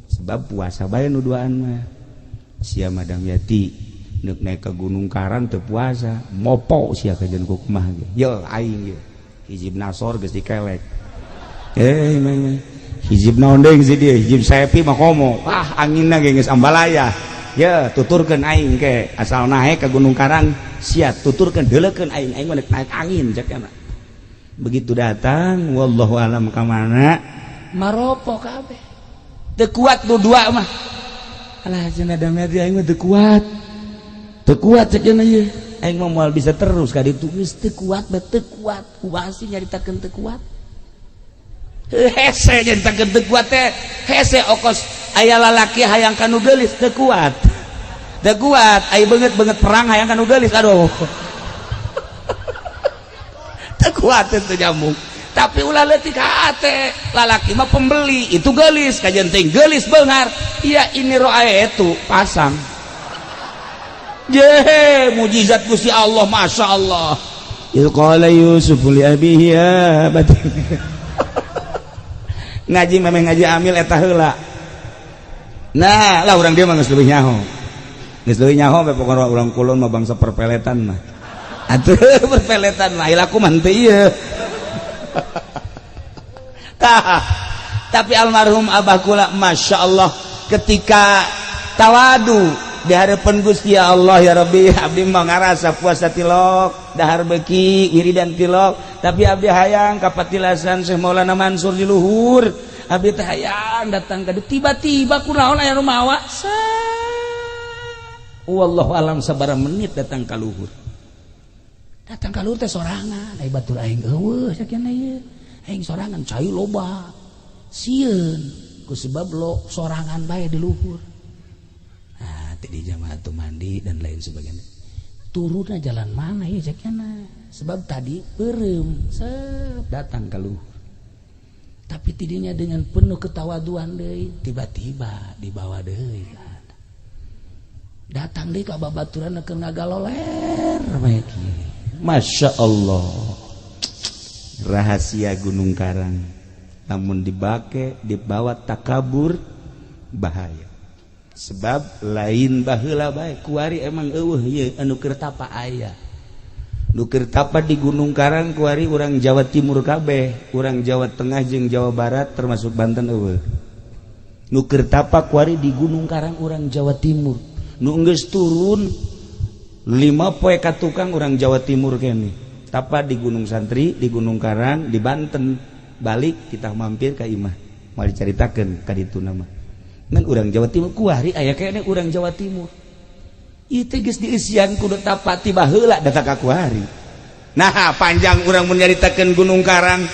sebab puasa bae nu duaan mah. Sia Madam Yati neuk naik ke Gunung Karang teu puasa, mopo sia kajeun ku kumaha ge. Ye aing ye. Hijib Nasor geus dikelek. Meh hijib naon deui geus dieu, hijib Sepi mah komo. Wah, anginna ge geus ambalaya. Ya, tuturkeun aing ke asal naik ke Gunung Karang sia tuturkeun deuleukeun aing aing mah naik angin cek mah. Begitu datang wallahu alam ka mana maropo kabeh. Teu kuat nu dua mah. Alah cenah da mah aing mah teu kuat. Teu kuat cek cenah ieu. Aing mah moal bisa terus ka ditu geus teu kuat bae teu kuat. Kumaha sih nyaritakeun teu kuat? Hese nyaritakeun teu kuat teh. Hese okos aya lalaki hayang ka nu geulis teu kuat. Teu kuat, aya beungeut-beungeut perang hayang ka nu geulis aduh. Teu kuat teu nyambung. Tapi ulah leutik hate, lalaki mah pembeli, itu geulis kajian teh geulis beunghar. Ya ini roae itu pasang. Ye, mujizat Gusti Allah, Masya Allah. Idz qala Yusuf li abihi ya abati. Ngaji memang ngaji amil eta heula. Nah, lah urang dia mah geus leuwih nyaho. Geus leuwih nyaho bae pokona urang kulon mah bangsa perpeletan mah. Atuh perpeletan mah ilaku mah henteu ieu. Tah, tapi almarhum abah kula Masya Allah ketika tawadu di hadapan Gusti Allah ya Rabbi abdi mah ngarasa puasa tilok dahar beki wiridan tilok tapi abdi hayang kapatilasan Syekh Maulana Mansur di luhur abdi teh hayang datang ka tiba-tiba kunaon aya nu mawa wallahu alam sabaraha menit datang ka luhur teh sorangan ai batur aing eueuh sakieu ieu aing sorangan cai loba sieun ku sebab lo sorangan bae di luhur. Nah, di jamaah tuh mandi dan lain sebagainya. Turunnya jalan mana ya cekna? Sebab tadi beureum, set datang ke luhur. Tapi tidinya dengan penuh ketawaduan deui, tiba-tiba dibawa deui kan. Datang deui ka babaturan keur ngagaloler bae kieu. Masya Allah, rahasia Gunung Karang namun dibake dibawa takabur bahaya. Sebab lain baheula bae kuari emang eueuh ieu anu keur tapa aya. Nu keur tapa di Gunung Karang kuari urang Jawa Timur kabeh, urang Jawa Tengah jeung Jawa Barat termasuk Banten eueuh. Nu keur tapa kuari di Gunung Karang urang Jawa Timur. Nu geus turun 5 poe ka tukang urang Jawa Timur kene. Tapa di Gunung Santri, di Gunung Karang, di Banten. Balik kita mampir ka imah. Moal dicaritakeun ka ditu nama. Ngan urang Jawa Timur kuari aya kene urang Jawa Timur. Ieu teh geus dieusian kudu tapa ti baheula datang ka kuari. Nah, panjang urang mun nyaritakeun Gunung Karang.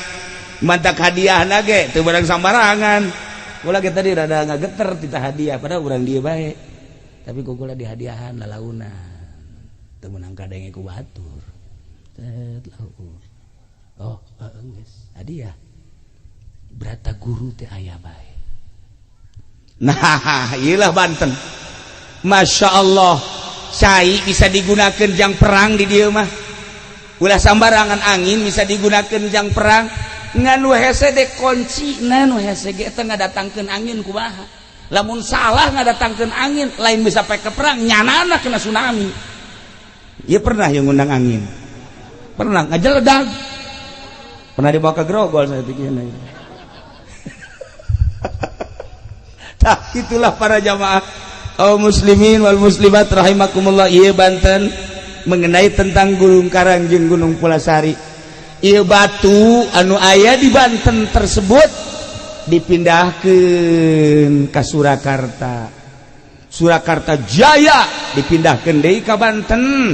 Mantak hadiahna ge teu barang sambarangan. Kula ge tadi rada ngageter tita hadiah padahal urang dieu bae. Tapi ku kula dihadiahan lalaunan. Teu meunang kadenge ku batur. Tet laur. Oh, geus hadiah. Brata guru teh aya bae. Nah, iyalah Banten. Masya Allah, cai bisa digunakan jang perang di dieu mah. Ulah sambarangan angin bisa digunakan jang perang. Ngan nu hese de kunci, na nu hese ge teh ngadatangkeun angin kumaha. Lamun salah ngadatangkeun angin, lain bisa pake perang, nyanana kena tsunami. Ieu pernah yang ngundang angin. Pernah ngajeledag. Pernah dibawa ke Grogol saya pikirnya. Nah, itulah para jamaah kaum muslimin wal muslimat rahimakumullah. Ieu Banten mengenai tentang Gunung Karang jeung Gunung Pulasari. Ieu batu anu aya di Banten tersebut dipindahkeun ka Surakarta. Surakarta Jaya dipindahkeun deui ka Banten.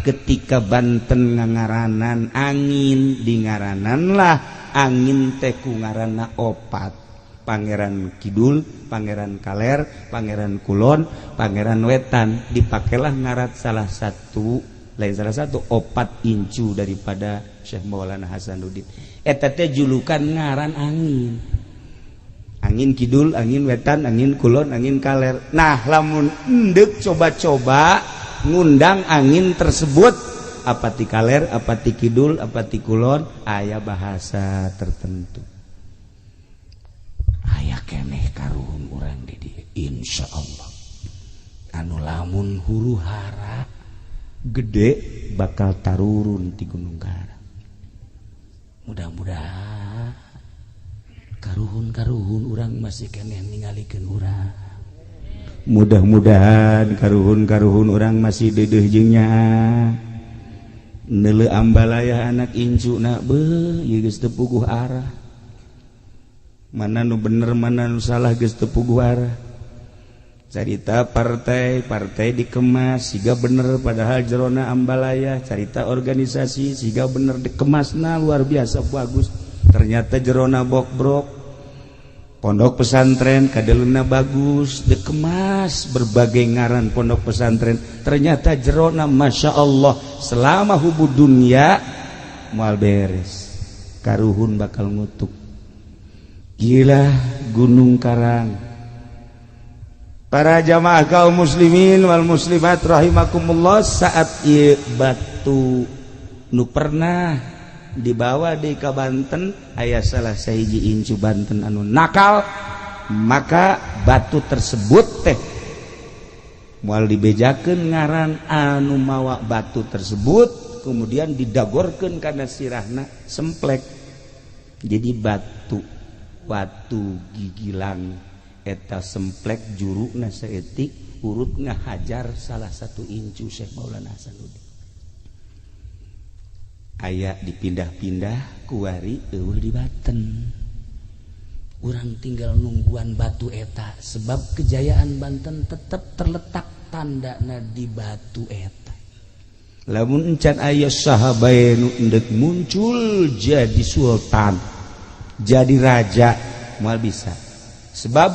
Ketika Banten ngangaranan angin, dingaranan lah angin teh ku ngaranna opat. Pangeran Kidul, Pangeran Kaler, Pangeran Kulon, Pangeran Wetan. Dipakailah ngarat salah satu, lain salah satu opat incu daripada Syekh Maulana Hasanuddin. Eta teh julukan ngaran angin. Angin Kidul, angin Wetan, angin Kulon, angin Kaler. Nah, lamun endek coba-coba ngundang angin tersebut, apa ti Kaler, apa ti Kidul, apa ti Kulon, aya bahasa tertentu. Aya keneh karuhun urang di dieu insyaallah. Anu lamun huru hara gede bakal tarurun ti Gunung Karang. Mudah-mudahan karuhun-karuhun urang masih keneh ningalikeun urang. Mudah-mudahan karuhun-karuhun urang masih dedeuh jeung nyaah. Neuleu ambalaya anak incuna beuh ieu geus teu puguh arah. Mana nu bener mana nu salah geus teu puguh arah. Carita partai, partai dikemas siga bener padahal jerona ambalaya. Carita organisasi siga bener dikemasna luar biasa bagus, ternyata jerona bokbrok. Pondok pesantren kadeluna bagus dikemas berbagai ngaran pondok pesantren, ternyata jerona Masya Allah selama hubu dunia moal beres. Karuhun bakal ngutuk. Gila Gunung Karang. Para jamaah kaum muslimin wal muslimat rahimakumullah, saat ieu batu nu pernah dibawa di ka Banten aya salah sahiji incu Banten anu nakal, maka batu tersebut teh moal dibejakeun ngaran anu mawa batu tersebut, kemudian didagorkeun kana sirahna semplek. Jadi batu watu gigilang eta semplek jurukna saeutik urut ngahajar salah satu incu Syekh Maulana Hasanuddin. Aya dipindah-pindah kuari eueuh di Banten. Urang tinggal nungguan batu eta sebab kejayaan Banten tetap terletak tandana di batu eta. Lamun encan aya saha bae nu endek muncul jadi sultan, jadi raja moal bisa. Sebab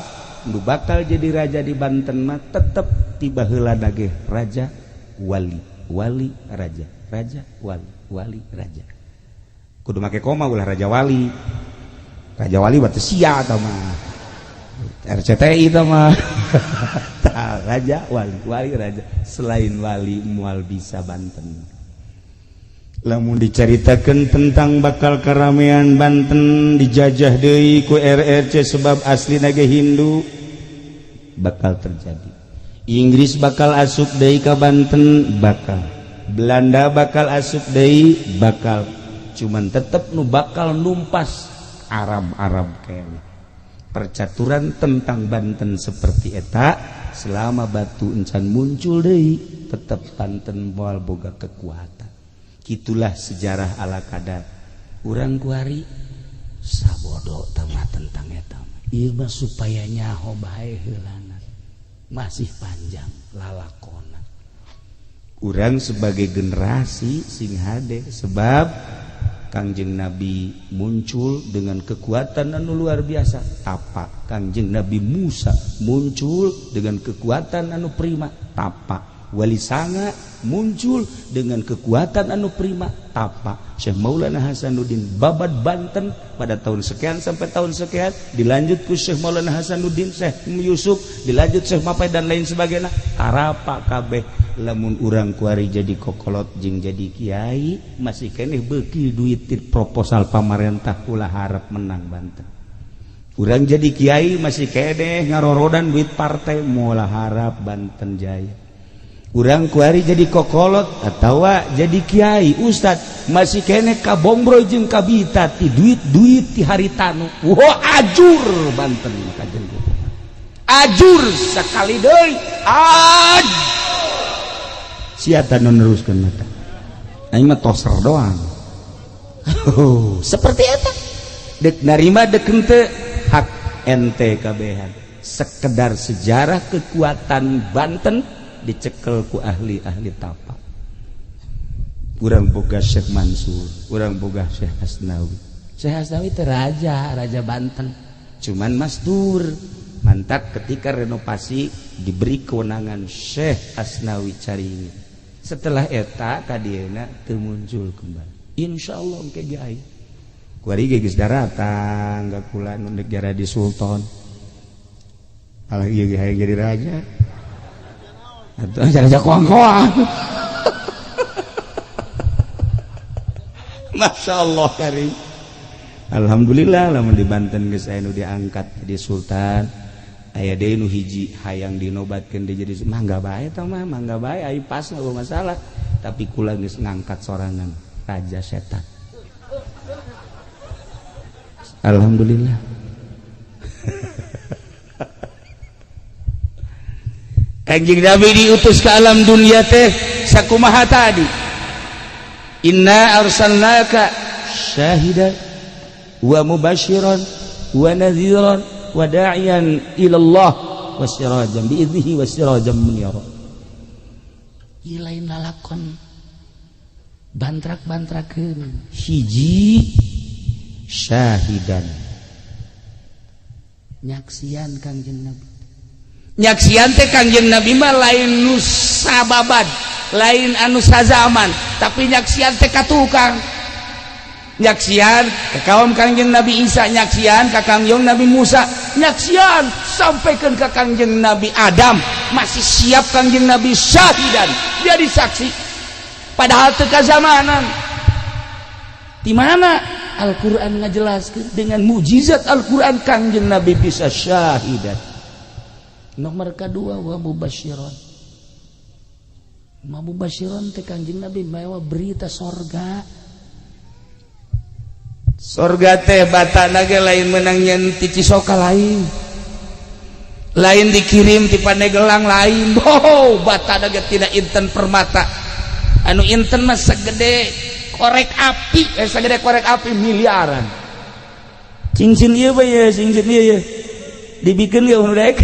nu bakal jadi raja di Banten mah tetep ti baheula ge raja wali, wali raja, raja wali, wali raja. Kudu make koma ulah raja wali. Raja Wali berarti sia tah mah. RCTI tah mah. Tah raja wali, wali raja. Selain wali moal bisa Banten. Lamun diceritakan tentang bakal keramaian Banten dijajah deui ku RRC sebab asli naga Hindu bakal terjadi. Inggris bakal asup deui ka Banten bakal. Belanda bakal asup deui bakal. Cuman tetep nu bakal numpas Arab-Arab kayaknya. Percaturan tentang Banten seperti eta selama batu encan muncul deui tetep Banten moal boga kekuatan. Gitulah sejarah ala kadar. Urang kuari sabodo tama tentang eta. Ieu mah supaya nyaho bae heulana. Masih panjang lalakona. Urang sebagai generasi sing hade sebab Kangjeng Nabi muncul dengan kekuatan anu luar biasa. Tapa Kangjeng Nabi Musa muncul dengan kekuatan anu prima. Tapa Wali Sanga muncul dengan kekuatan anu prima. Tapa Syekh Maulana Hasanuddin babad Banten pada tahun sekian sampai tahun sekian, dilanjut ku Syekh Maulana Hasanuddin, Syekh Yusuf, dilanjut Syekh Mapai dan lain sebagainya. Arapa kabeh lamun urang kuari jadi kokolot jeung jadi kiai masih keneh beuki duit proposal pamarentah ulah harap menang Banten. Urang jadi kiai masih keneh ngarorodan duit partai moal harap Banten jaya. Urang kuari jadi kokolot atawa jadi kiai ustad masih kene kabombro jeung kabita ti duit-duit ti haritanu. Wah, ajur Banten kajen ajur sekali deui. Aj sia tanu neruskeun mata. Aing mah toser doang. Seperti eta. Dek narima dek henteu hak ente kabehan. Sekedar sejarah kekuatan Banten dicekel ku ahli-ahli tapa. Urang boga Syekh Mansur, urang boga Syekh Hasnawi. Syekh Hasnawi teh raja, raja Banten. Cuman masdur. Mantap ketika renovasi diberi kewenangan Syekh Asnawi Caringin. Setelah eta kadieuna teu muncul kembali. Insyaallah engke ge aya. Kuari ge geus daratang ka kula nu negara di Sultan. Alah ieu ge hayang jadi raja. Atau raja koang-koang. Masya Allah karim. Alhamdulillah lamun di Banten geus aya nu diangkat jadi sultan. Aya deui nu hiji hayang dinobatkeun deui jadi mangga bae tah mah, mangga bae ai pas nggak masalah. Tapi kula geus ngangkat sorangan raja setan. Alhamdulillah. Kanjeng Nabi diutus ke alam dunia teh sakumaha tadi. Inna arsalnaka syahidan wa mubasyiran wa nadhiran wa da'iyan ila Allah wa sirajan bi idnihi wa sirajan munira. Ieu lain lalakon bantrak-bantrakeun. Hiji syahidan nyaksian Kangjeng Nabi. Nyaksian teh Kangjeng Nabi mah lain nu sababad, lain anu sazaman, tapi nyaksian teh ka tukang. Nyaksian ka kaum Kangjeng Nabi Isa, nyaksian ka Kangjeng Nabi Musa, nyaksian sampaikan ka Kangjeng Nabi Adam, masih siap Kangjeng Nabi syahidan, jadi saksi. Padahal teu kazamanan. Di mana Al-Qur'an ngajelaskeun dengan mukjizat Al-Qur'an Kangjeng Nabi bisa syahidan. Nomor kedua wa mubasyiron. Ma mubasyiron teh Kangjeng Nabi mawa berita sorga. Sorga teh batana ge lain menang nyen ti Cisoka lain. Lain dikirim ti Pandeglang lain. Oh, batana ge tina inten permata. Anu inten mah segede korek api, segede korek api miliaran. Cincin ieu bae ye, cincin ieu ye. Dibikeun ge nu daek.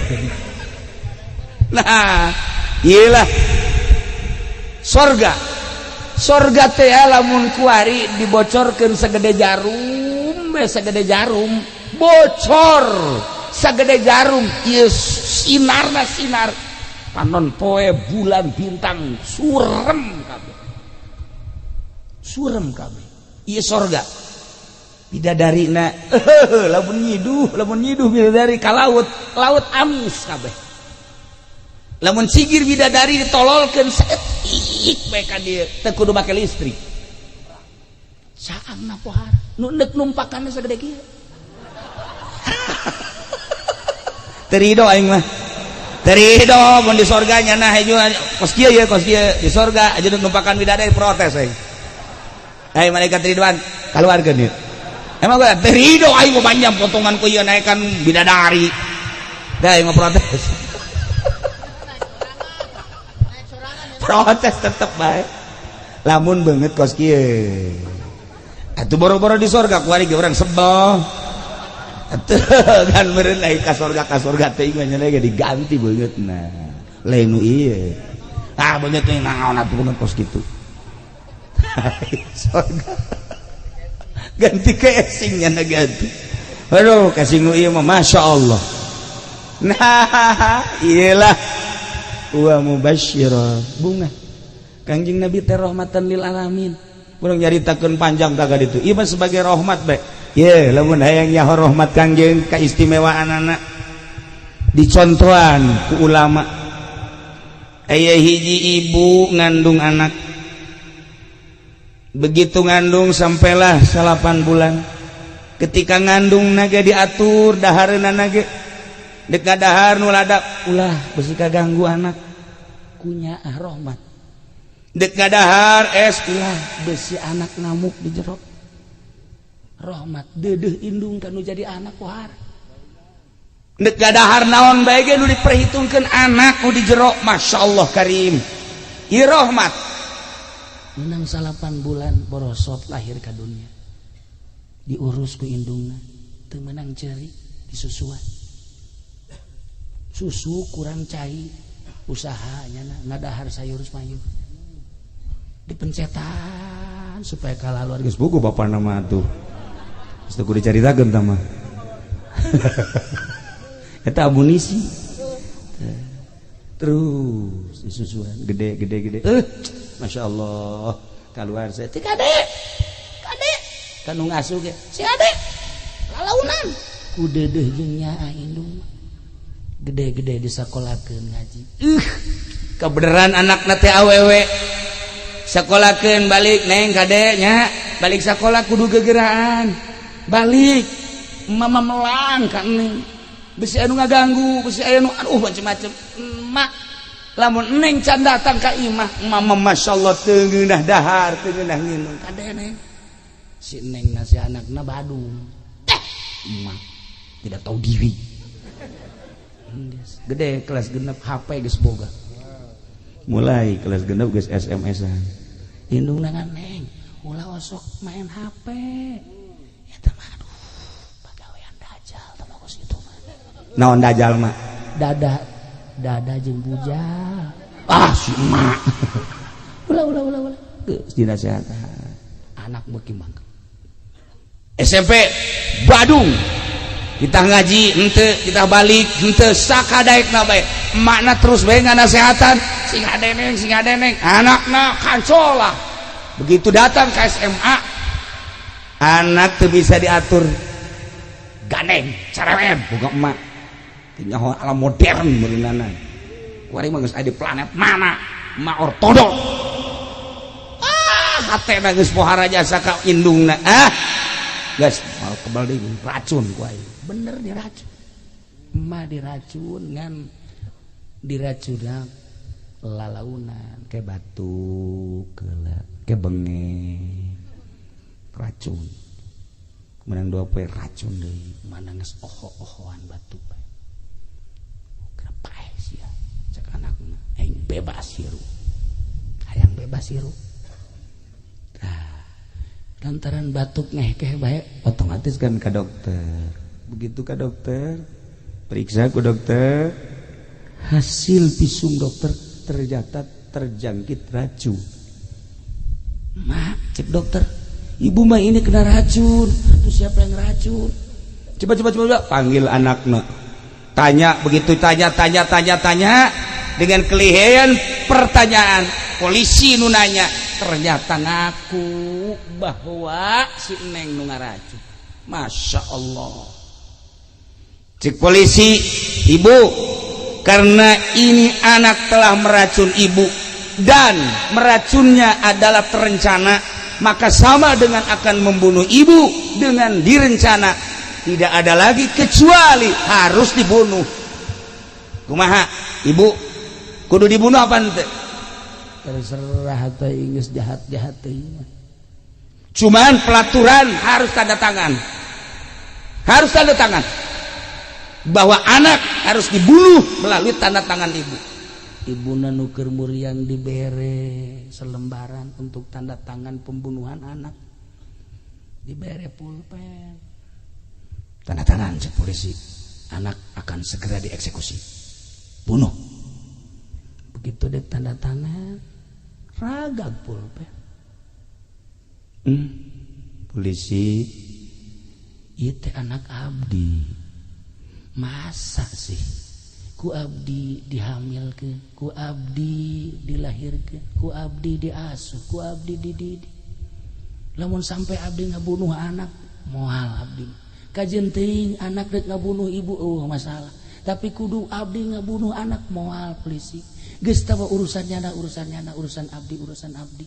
Nah, iyalah sorga. Sorga teh lamun kuari dibocorkeun segede jarum, segede jarum, bocor segede jarum, ieu sinarna sinar. Panon poe bulan bintang surem kabeh. Surem kabeh. Ieu sorga. Bidadari na lamun nyiduh bidadari ka laut, laut amis kabeh. Lamun sigir bidadari ditololkeun saeutik bae ka dieu, teu kudu make listrik. Saangna pohara nu neuk numpakanna sagede kieu. Teu rido aing mah. Teu rido mun di sorga nya nah hejo kos kieu ye, kos kieu di sorga aja numpakan bidadari protes aing. Hai malaikat Ridwan, keluarkeun ieu. Emang gue teu rido aing mah panjang potongan ku ieu naekan bidadari. Dah aing mah protes. Protes tetep bae. Lamun beungeut kos kieu. Atuh boro-boro di sorga kuari ge urang sebel. Atuh kan meureun ai ka sorga teh mah nya ge diganti beungeutna. Lain nu ieu. Ah beungeut teh naon atuh beungeut kos kitu. Sorga. Ganti casingnya na ganti. Aduh, casing nu ieu mah Masya Allah. Nah, iyalah. Wa mubasyira bunga. Kangjeng Nabi teh rahmatan lil alamin. Urang nyaritakeun panjang ka ditu. Ieu mah sebagai rahmat bae. Ye, lamun hayang nyaho rahmat Kangjeng kaistimewaan anak dicontohan ku ulama. Aya hiji ibu ngandung anak. Begitu ngandung sampailah 8 bulan. Ketika ngandung naga diatur dahareuna nage. Dek dahar nu ladap ulah besi kaganggu anak. Kunyaah rahmat. Dek dahar es ulah besi anak ngamuk di jero. Rahmat deudeuh indung kanu jadi anak pohara. Dek dahar naon bae ge nu diperhitungkeun anak nu di jero, masyaallah karim. Ieu rahmat. Menang 8 bulan borosot lahir ka dunia. Diurus ku indungna, teu meunang ceuri disusuan. Susu kurang cai, usahanya ngadahar sayur mayur. Dipencetan supaya kalaluar geus buku bapana mah atuh. Geus teu kudu dicaritakeun tah mah. Eta amunisi. Terus disusuan gede gede gede. Masya Allah keluar saya ti kade kade kanu ngasuh ge si ade kalaunan ku deudeuh jeung nyaah indung gede-gede disakolakeun ngaji. Kebeneran anakna teh awewe sakolakeun balik neng kade nya balik sakola kudu gegeraan balik mama melang ka neng besi anu ngaganggu besi anu aduh macem-macem emak lamun neng can datang ka imah mama masyaallah teu ngeunah dahar teu ngeunah nginum kade neng si neng na si anakna badung teh emak tidak tahu diri. Gede kelas genep HP geus boga. Mulai kelas genep geus SMS-an. Indungna neng ulah osok main HP. Eta mah aduh pagawean dajal tah mah kos kitu mah. Naon dajal mah? Dada dada jeung bujal. Ah si emak. Ulah ulah ulah ulah. Geus dinasehatan. Anak beuki mangke. SMP Badung. Kita ngaji henteu, kita balik henteu sakadaekna bae. Emakna terus bae nganasehatan, sing adeneng sing adeneng. Anakna kancolah. Begitu datang ke SMA, anak teu bisa diatur. Gandeng, cerewet boga emak. Teu nyaho alam modern meureunana. Kuari mah geus aya di planet mana? Emak ortodok. Ah, hatena geus pohara jasa ka indungna. Ah. Geus mal kebal deui racun ku aing. Bener diracun. Emak diracun ngan diracunna lalaunan ke batuk keula ke bengek racun. Menang 2 poe racun deui. Mana geus oho-ohoan batuk bae. Kenapa sia? Cek anakna aing bebas hirup. Hayang bebas hirup. Tah, lantaran batuk ngehkeh bae otomatis kan ka dokter. Begitu ka dokter, periksa ku dokter, hasil visum dokter ternyata terjangkit racun. Mak, cek dokter, ibu mah ini kena racun. Tuh siapa yang racun? Coba coba coba panggil anakna. Tanya begitu tanya tanya tanya tanya dengan kelihayan pertanyaan polisi nu nanya ternyata ngaku bahwa si neng nu ngaracun. Masya Allah. Cek polisi, ibu, karena ini anak telah meracun ibu dan meracunnya adalah terencana, maka sama dengan akan membunuh ibu dengan direncana. Tidak ada lagi kecuali harus dibunuh. Kumaha, ibu, kudu dibunuh apa ente? Terserah teh, geus jahat-jahat teuing. Cuman pelaturan harus tanda tangan, harus tanda tangan bahwa anak harus dibunuh melalui tanda tangan ibu. Ibuna nu keur muriang dibere selembaran untuk tanda tangan pembunuhan anak, dibere pulpen. Tanda tangan, cek polisi, anak akan segera dieksekusi, bunuh. Begitu dek tanda tangan, ragag pulpen. Polisi. Ieu teh anak abdi, masa sih ku abdi dihamilkeun, ku abdi dilahirkeun, ku abdi diasuh, ku abdi dididik, lamun sampai abdi ngabunuh anak, moal abdi. Kajeun teuing anak rek ngabunuh ibu, oh masalah, tapi kudu abdi ngabunuh anak, moal. Polisi, geus tawa urusannya na, urusannya na, urusan abdi, urusan abdi.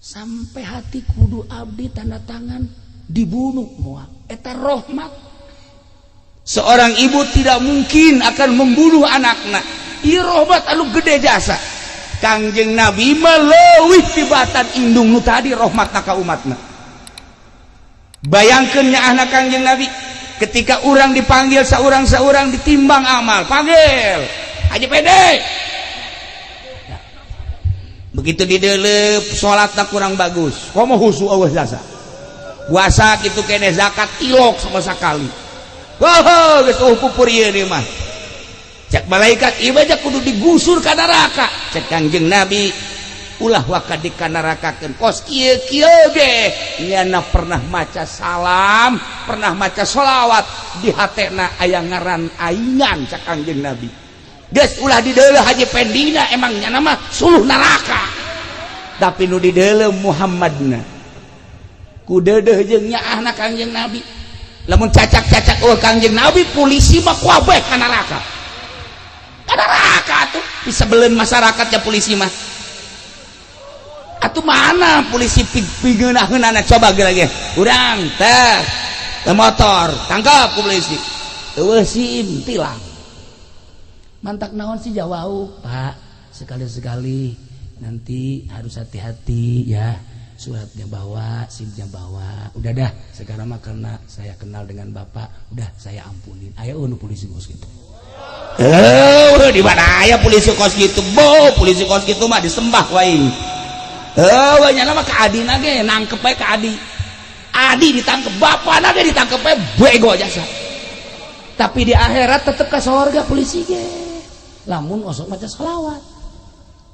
Sampai hati kudu abdi tanda tangan dibunuh, moal. Eta rahmat. Seorang ibu tidak mungkin akan membunuh anaknya. Ieu rahmat anu gede jasa. Kangjeng Nabi mah leuwih tibatan indung nu tadi rahmatna ka umatna. Bayangkeun nyaahna Kangjeng Nabi ketika orang dipanggil seorang-seorang, ditimbang amal, panggil Haji Pede. Ya. Begitu didelep, salatna kurang bagus, komo husu Allah jasa, puasa gitu kene, zakat ilok sama sekali. Wah, geus oh pupur ieu nih mah. Cek malaikat, ieu aja kudu digusur ka neraka. Cek Kangjeng Nabi, ulah waka dikanarakakeun, kos kieu kieu ge nyana pernah maca salam, pernah maca sholawat, di hatena aya ngaran aingan. Cek Kangjeng Nabi, geus ulah dideuleuh Haji Pendina, emang nyana mah suluh neraka, tapi nu dideuleuh Muhammadna. Ku deudeuh jeung nyaahna Kangjeng Nabi. Lamun cacak-cacak oh Kangjeng Nabi, polisi mah kabeh ka neraka, ka neraka tuh bisa belen masyarakatnya polisi mah. Atuh mana polisi pigeunah-geunahna, coba ge lagi urang teh motor tangkap ku polisi, eueuh SIM, tilang. Mantak naon sih jawau, Pak, sekali-sekali nanti harus hati-hati ya, suratnya bawa, SIM-nya bawa. Udah dah, sekarang mah karena saya kenal dengan bapak, udah saya ampunin. Ayo nu polisi kos gitu. Eh, di mana aya polisi kos gitu? Bo, polisi kos gitu mah disembah wae. Eh, nyana mah ka adina ge nangkep bae ka adi. Adi ditangkep, bapana ge ditangkep bae, bego jasa. Tapi di akhirat tetep ke sorga polisi ge. Lamun osok maca sholawat.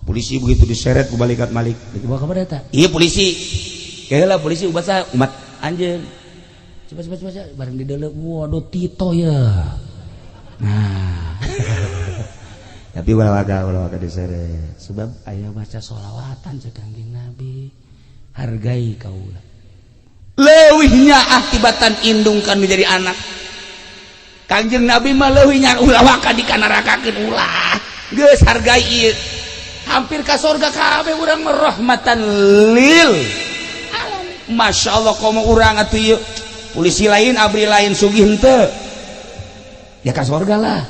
Polisi begitu diseret ku malaikat Malik. Dibawa ke mana eta? Iya polisi. Kayaknya polisi ubat saya umat anjeun. Coba coba coba bareng di dalam, waduh, Tito ya. Nah. Tapi ulah waka, ulah waka diseret. Sebab aya baca sholawatan cek Kangjeng Nabi. Hargai kaula. Leuwihnya tibatan indung kan menjadi anak. Kangjeng Nabi mah leuwihnya, ulah waka dikanarakakeun, ulah. Geus, hargai ieu. Hampir ka sorga kabeh urang mah, rahmatan lil alamin. Masya Allah, komo urang atuh ieu. Polisi lain, abri lain, sugih henteu. Ya ka sorga lah.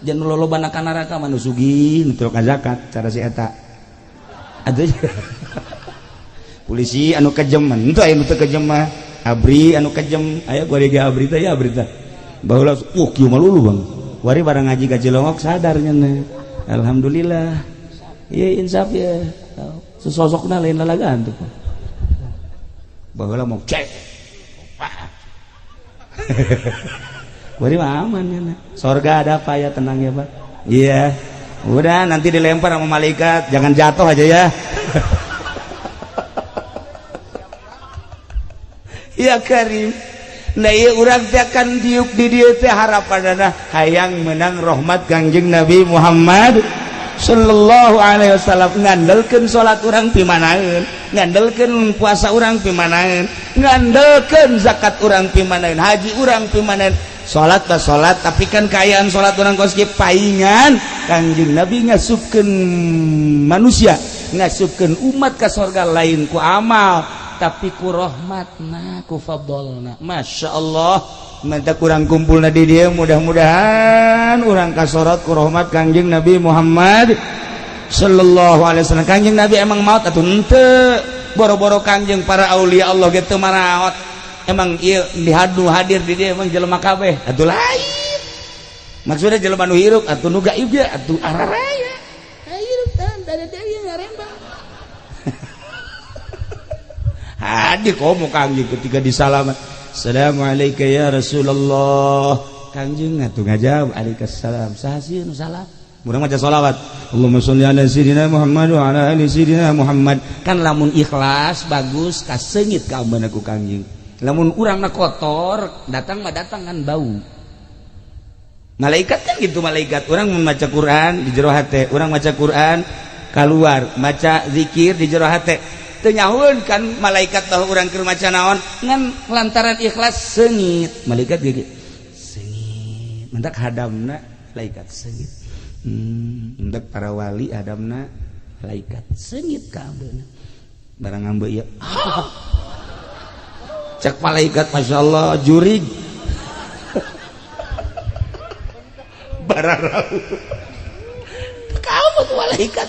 Jangan lolobana ka neraka mah nu sugih, nu teu zakat cara si eta. Atuh polisi anu kejem henteu, aya nu teu kejem mah. Abri anu kejem aya gua ge abri teh ya, abri teh. Baheula kieu mah lulu, Bang. Wari barang ngaji ka Cilongok sadar nya. Alhamdulillah. Iya, insaf ya. Sesosokna lain lalagaan tuh. Baheula mau cek. Wari mah aman ya. Sorga ada apa ya, tenang ya, Pak. Iya. Udah nanti dilempar sama malaikat, jangan jatuh aja ya. Ya Karim. Nah iya, urang teh akan diuk di dieu teh harapanana hayang menang rahmat Kangjeng Nabi Muhammad. Sallallahu alaihi wasallam. Ngandelkeun salat urang pimanaeun, ngandelkeun puasa urang pimanaeun, ngandelkeun zakat urang pimanaeun, haji urang pimanaeun. Salat bah salat, tapi kan kaayaan salat urang kos kieu paingan Kangjeng Nabi ngasupkeun manusia, ngasupkeun umat ka sorga lain ku amal, tapi ku rahmatna, ku fadlna. Masya Allah, mantap kurang kumpul di dia, mudah-mudahan urang kasorot ku rahmat Kangjeng Nabi Muhammad sallallahu alaihi wasallam. Kangjeng Nabi emang maut atau henteu? Boro-boro Kangjeng, para aulia Allah gitu maraot. Emang ieu dihadu hadir di dia emang jelema kabeh atuh lain? Maksudnya jelema nu hirup atuh nu gaib ge atuh araraya hirup tan dari dia ngarembang. Hadir komo Kangjeng ketika disalaman, "Assalamualaikum ya Rasulullah." Kangjeng atuh ngajawab, "Waalaikumsalam." Saha sieun salam? Urang maca sholawat, "Allahumma sholli ala sayyidina Muhammad wa ala ali sayyidina Muhammad." Kan lamun ikhlas bagus, kaseungit ka ku Kangjeng. Lamun urang na kotor, datang mah datang kan bau. Malaikat kan gitu, malaikat orang membaca Quran di jero hate, urang maca Quran keluar, maca zikir di jero hate, teu nyahueun kan malaikat bahwa urang keur maca naon. Ngan lantaran ikhlas, seungit malaikat ge seungit. Mentak hadamna malaikat seungit. Mentak para wali hadamna malaikat seungit ka ambeuna. Barang ambe ieu, cek malaikat, "Masya Allah, jurig." Bararau kamu tuh malaikat.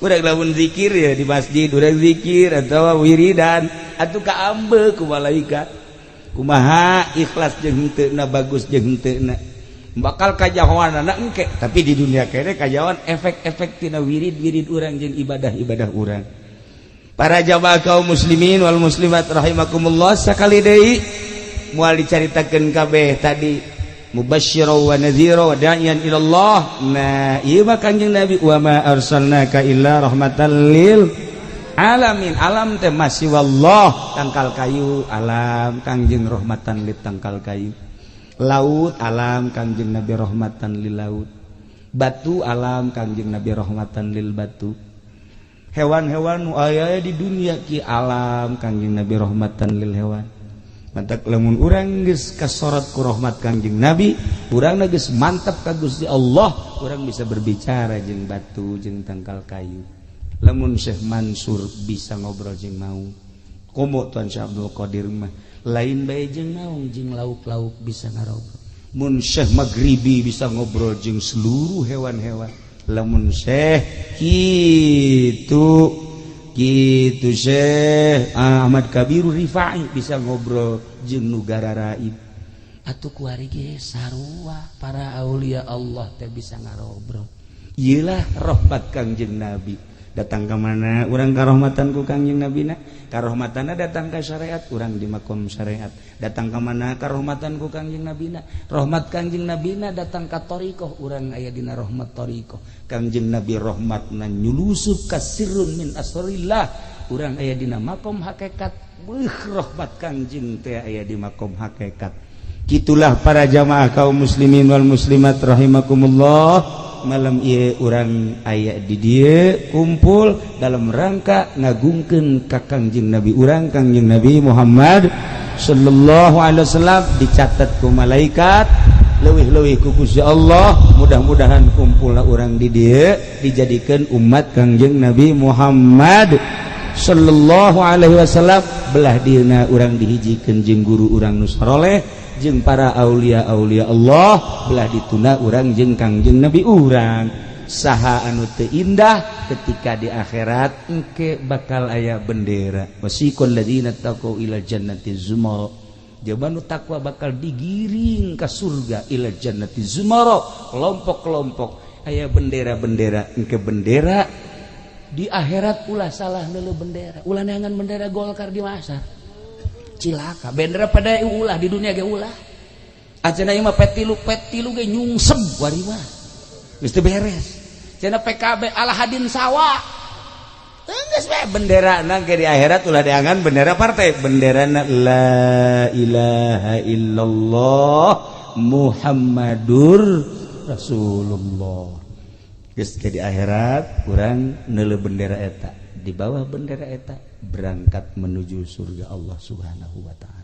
Udah lamun zikir ya di masjid, udah zikir atau wiridan atau kaambe ku malaikat. Kumaha ikhlas jeung henteu, bagus jeung henteu, bakal kajahoan engke. Tapi di dunia kene kajahoan efek-efek tina wirid-wirid urang jeung ibadah-ibadah urang. Para jamaah kaum muslimin wal muslimat rahimakumullah, sakali deui moal dicaritakeun kabeh tadi, mubasysyira wa nadhira wa da'iyan ila Allah. Nah, ieu mah Kanjeng Nabi, wa ma arsalnaka illa rahmatan lil alamin. Alam teh masih wallah, tangkal kayu alam, Kangjeng rahmatan lil tangkal kayu. Laut alam, Kangjeng Nabi rahmatan lil laut. Batu alam, Kangjeng Nabi rahmatan lil batu. Hewan-hewan nu aya di dunia ki alam, Kangjeng Nabi rahmatan lil hewan. Mantak lamun urang geus kasorot ku rahmat Kangjeng Nabi, urang geus mantap ka Gusti Allah, urang bisa berbicara jeung batu, jeung tangkal kayu. Lamun Syekh Mansur bisa ngobrol jeung maung, komo Tuan Syekh Abdul Qadir mah lain bae jeung maung, jeung lauk-lauk bisa ngarobrol. Mun Syekh Maghribi bisa ngobrol jeung seluruh hewan-hewan. Lamun Syekh kitu gitu, Syekh Ahmad Kabiru Rifai bisa ngobrol jeung nu gararaib. Atuh kuari ge sarua, para aulia Allah teh bisa ngarobrol. Iyalah rahmat Kangjeng Nabi. Datang ke mana urang karahmatan ku Kangjeng Nabi na? Karahmatana datang ke syariat, urang di makom syariat. Datang ke mana karahmatan ku Kangjeng Nabi na? Rahmat Kangjeng Nabi na datang ka thariqah, urang aya dina rahmat thariqah. Kangjeng Nabi rahmatna nyulusup ka sirrun min asrillah, urang aya dina makom hakikat. Beuh, rahmat Kangjeng teh aya di makom hakikat. Gitulah para jamaah kaum muslimin wal muslimat rahimakumullah. Malam ieu urang aya di dieu kumpul dalam rangka ngagungkeun ka Kangjeng Nabi urang, Kangjeng Nabi Muhammad sallallahu alaihi wasallam. Dicatat ku malaikat, leuwih-leuwih ku Gusti Allah. Mudah-mudahan kumpulna urang di dieu dijadikeun umat Kangjeng Nabi Muhammad sallallahu alaihi wasallam. Belah dieuna urang dihijikeun jeung guru urang nu saroleh, jeung para aulia-aulia Allah. Belah dituna urang jeung Kangjeng Nabi urang. Saha anu teu indah ketika di akhirat engke bakal aya bendera, wasiqal ladzina taqau ila jannati zumara. Jaman nu takwa bakal digiring ka surga, ila jannati zumara, kelompok-kelompok aya bendera-bendera. Engke bendera di akhirat, ulah salah neuleuh bendera, ulah neangan bendera Golkar di masa cilaka. Bendera pada ulah, di dunia ge ulah. Acana ieu mah P3, P3 ge nyungsep wari mah geus teu beres. Cenah PKB ala hadin sawa. Geus bae bendera ke di akhirat ulah diangan bendera partai, bendera la ilaha illallah Muhammadur Rasulullah. Geus ke di akhirat urang neuleuh bendera eta, di bawah bendera eta berangkat menuju surga Allah Subhanahu wa taala.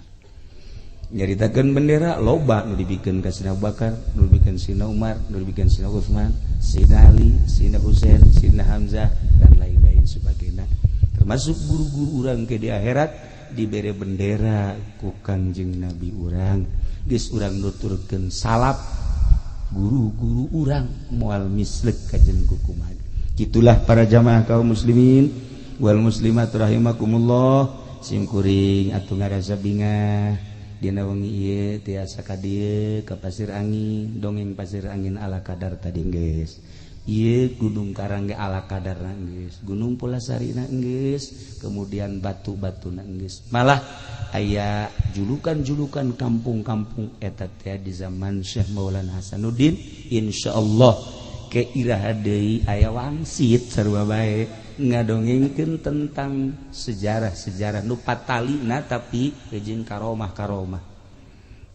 Nyaritakeun bendera loba nu dibikeun ka Sina Abu Bakar, nu dibikeun Sina Umar, nu dibikeun Sina Utsman, Sina Ali, Sina Husain, Sina Hamzah dan lain-lain sebagainya. Termasuk guru-guru urang ke di akhirat dibere bendera ku Kangjeng Nabi urang. Geus urang nuturkeun salap guru-guru urang moal mislek kajen kukumaha. Gitulah para jamaah kaum muslimin wal muslimat rahimakumullah, sim kuring atuh ngarasa bingah dina wengi ieu tiasa ka dieu ka Pasir Angin, dongeng Pasir Angin ala kadar tadi geus. Ieu Gunung Karang ge ala kadarna geus, Gunung Pulasarina geus, kemudian batu-batuna geus. Malah aya julukan-julukan kampung-kampung eta teh di zaman Syekh Maulana Hasanuddin, insyaallah ke iraha deui aya wangsit sarua bae ngadongengkeun tentang sejarah-sejarah nu patalina tapi jeung karomah-karomah.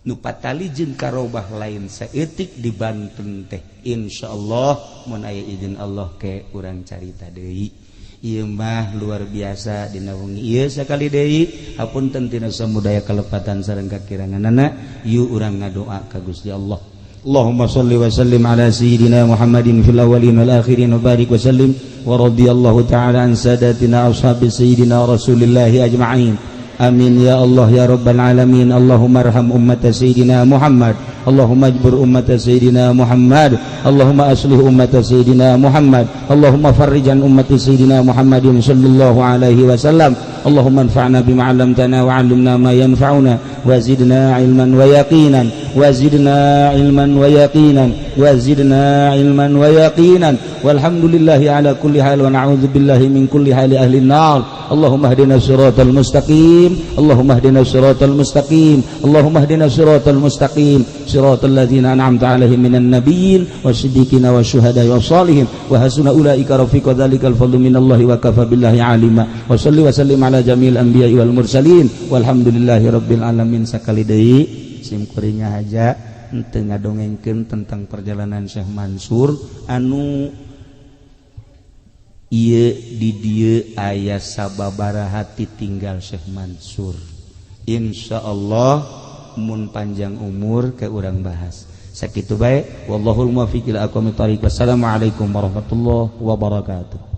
Nu patali jeung karomah lain saeutik di Banten teh. Insyaallah mun aya izin Allah ke urang carita deui. Ieu mah luar biasa dina wengi ieu sakali deui hapunten tina samudaya kalepatan sareng kakiranganana, yuk urang ngadoa ka Gusti Allah. Allahumma salli wa sallim ala sayyidina Muhammadin fil awwalin wal akhirin wa barik wa sallim wa radiyallahu ta'ala an sadatina ashabi sayyidina Rasulillahi ajma'in. Amin ya Allah ya rabbal alamin. Allahumma arham ummata sayyidina Muhammad, Allahumma ajbur ummata sayyidina Muhammad, Allahumma aslih ummata sayyidina Muhammad, Allahumma farrijan ummati sayyidina Muhammadin sallallahu alaihi wasallam. Allahumma anfa'na bima 'allamtana wa 'allimna ma yanfa'una wa zidna 'ilman wa yaqinan wa zidna 'ilman wa yaqinan wa zidna 'ilman wa yaqinan. Walhamdulillahi ala kulli hal wa na'udzu billahi min kulli hali ahli an-nar. Allahumma hdina siratal mustaqim, Allahumma hdina siratal mustaqim, Allahumma hdina siratal mustaqim, siratal ladzina an'amta 'alaihim minan nabiyyin wasiddiqina wasyuhada'i wassalihin wa hasuna ulaika rafiqa. Dzalikal fadlu minallahi wa kafa billahi alima. Wa salli wa sallim ala jamil anbiya'i wal mursalin walhamdulillahi rabbil alamin. Sakali deui sim kuring aja henteu ngadongengkeun tentang perjalanan Syekh Mansur anu ieu di dieu aya sababaraha tinggal Syekh Mansur. Insyaallah mun panjang umur ke urang bahas. Sakitu bae, wallahul muwaffiq ila aqwamit thariq. Wassalamualaikum warahmatullahi wabarakatuh.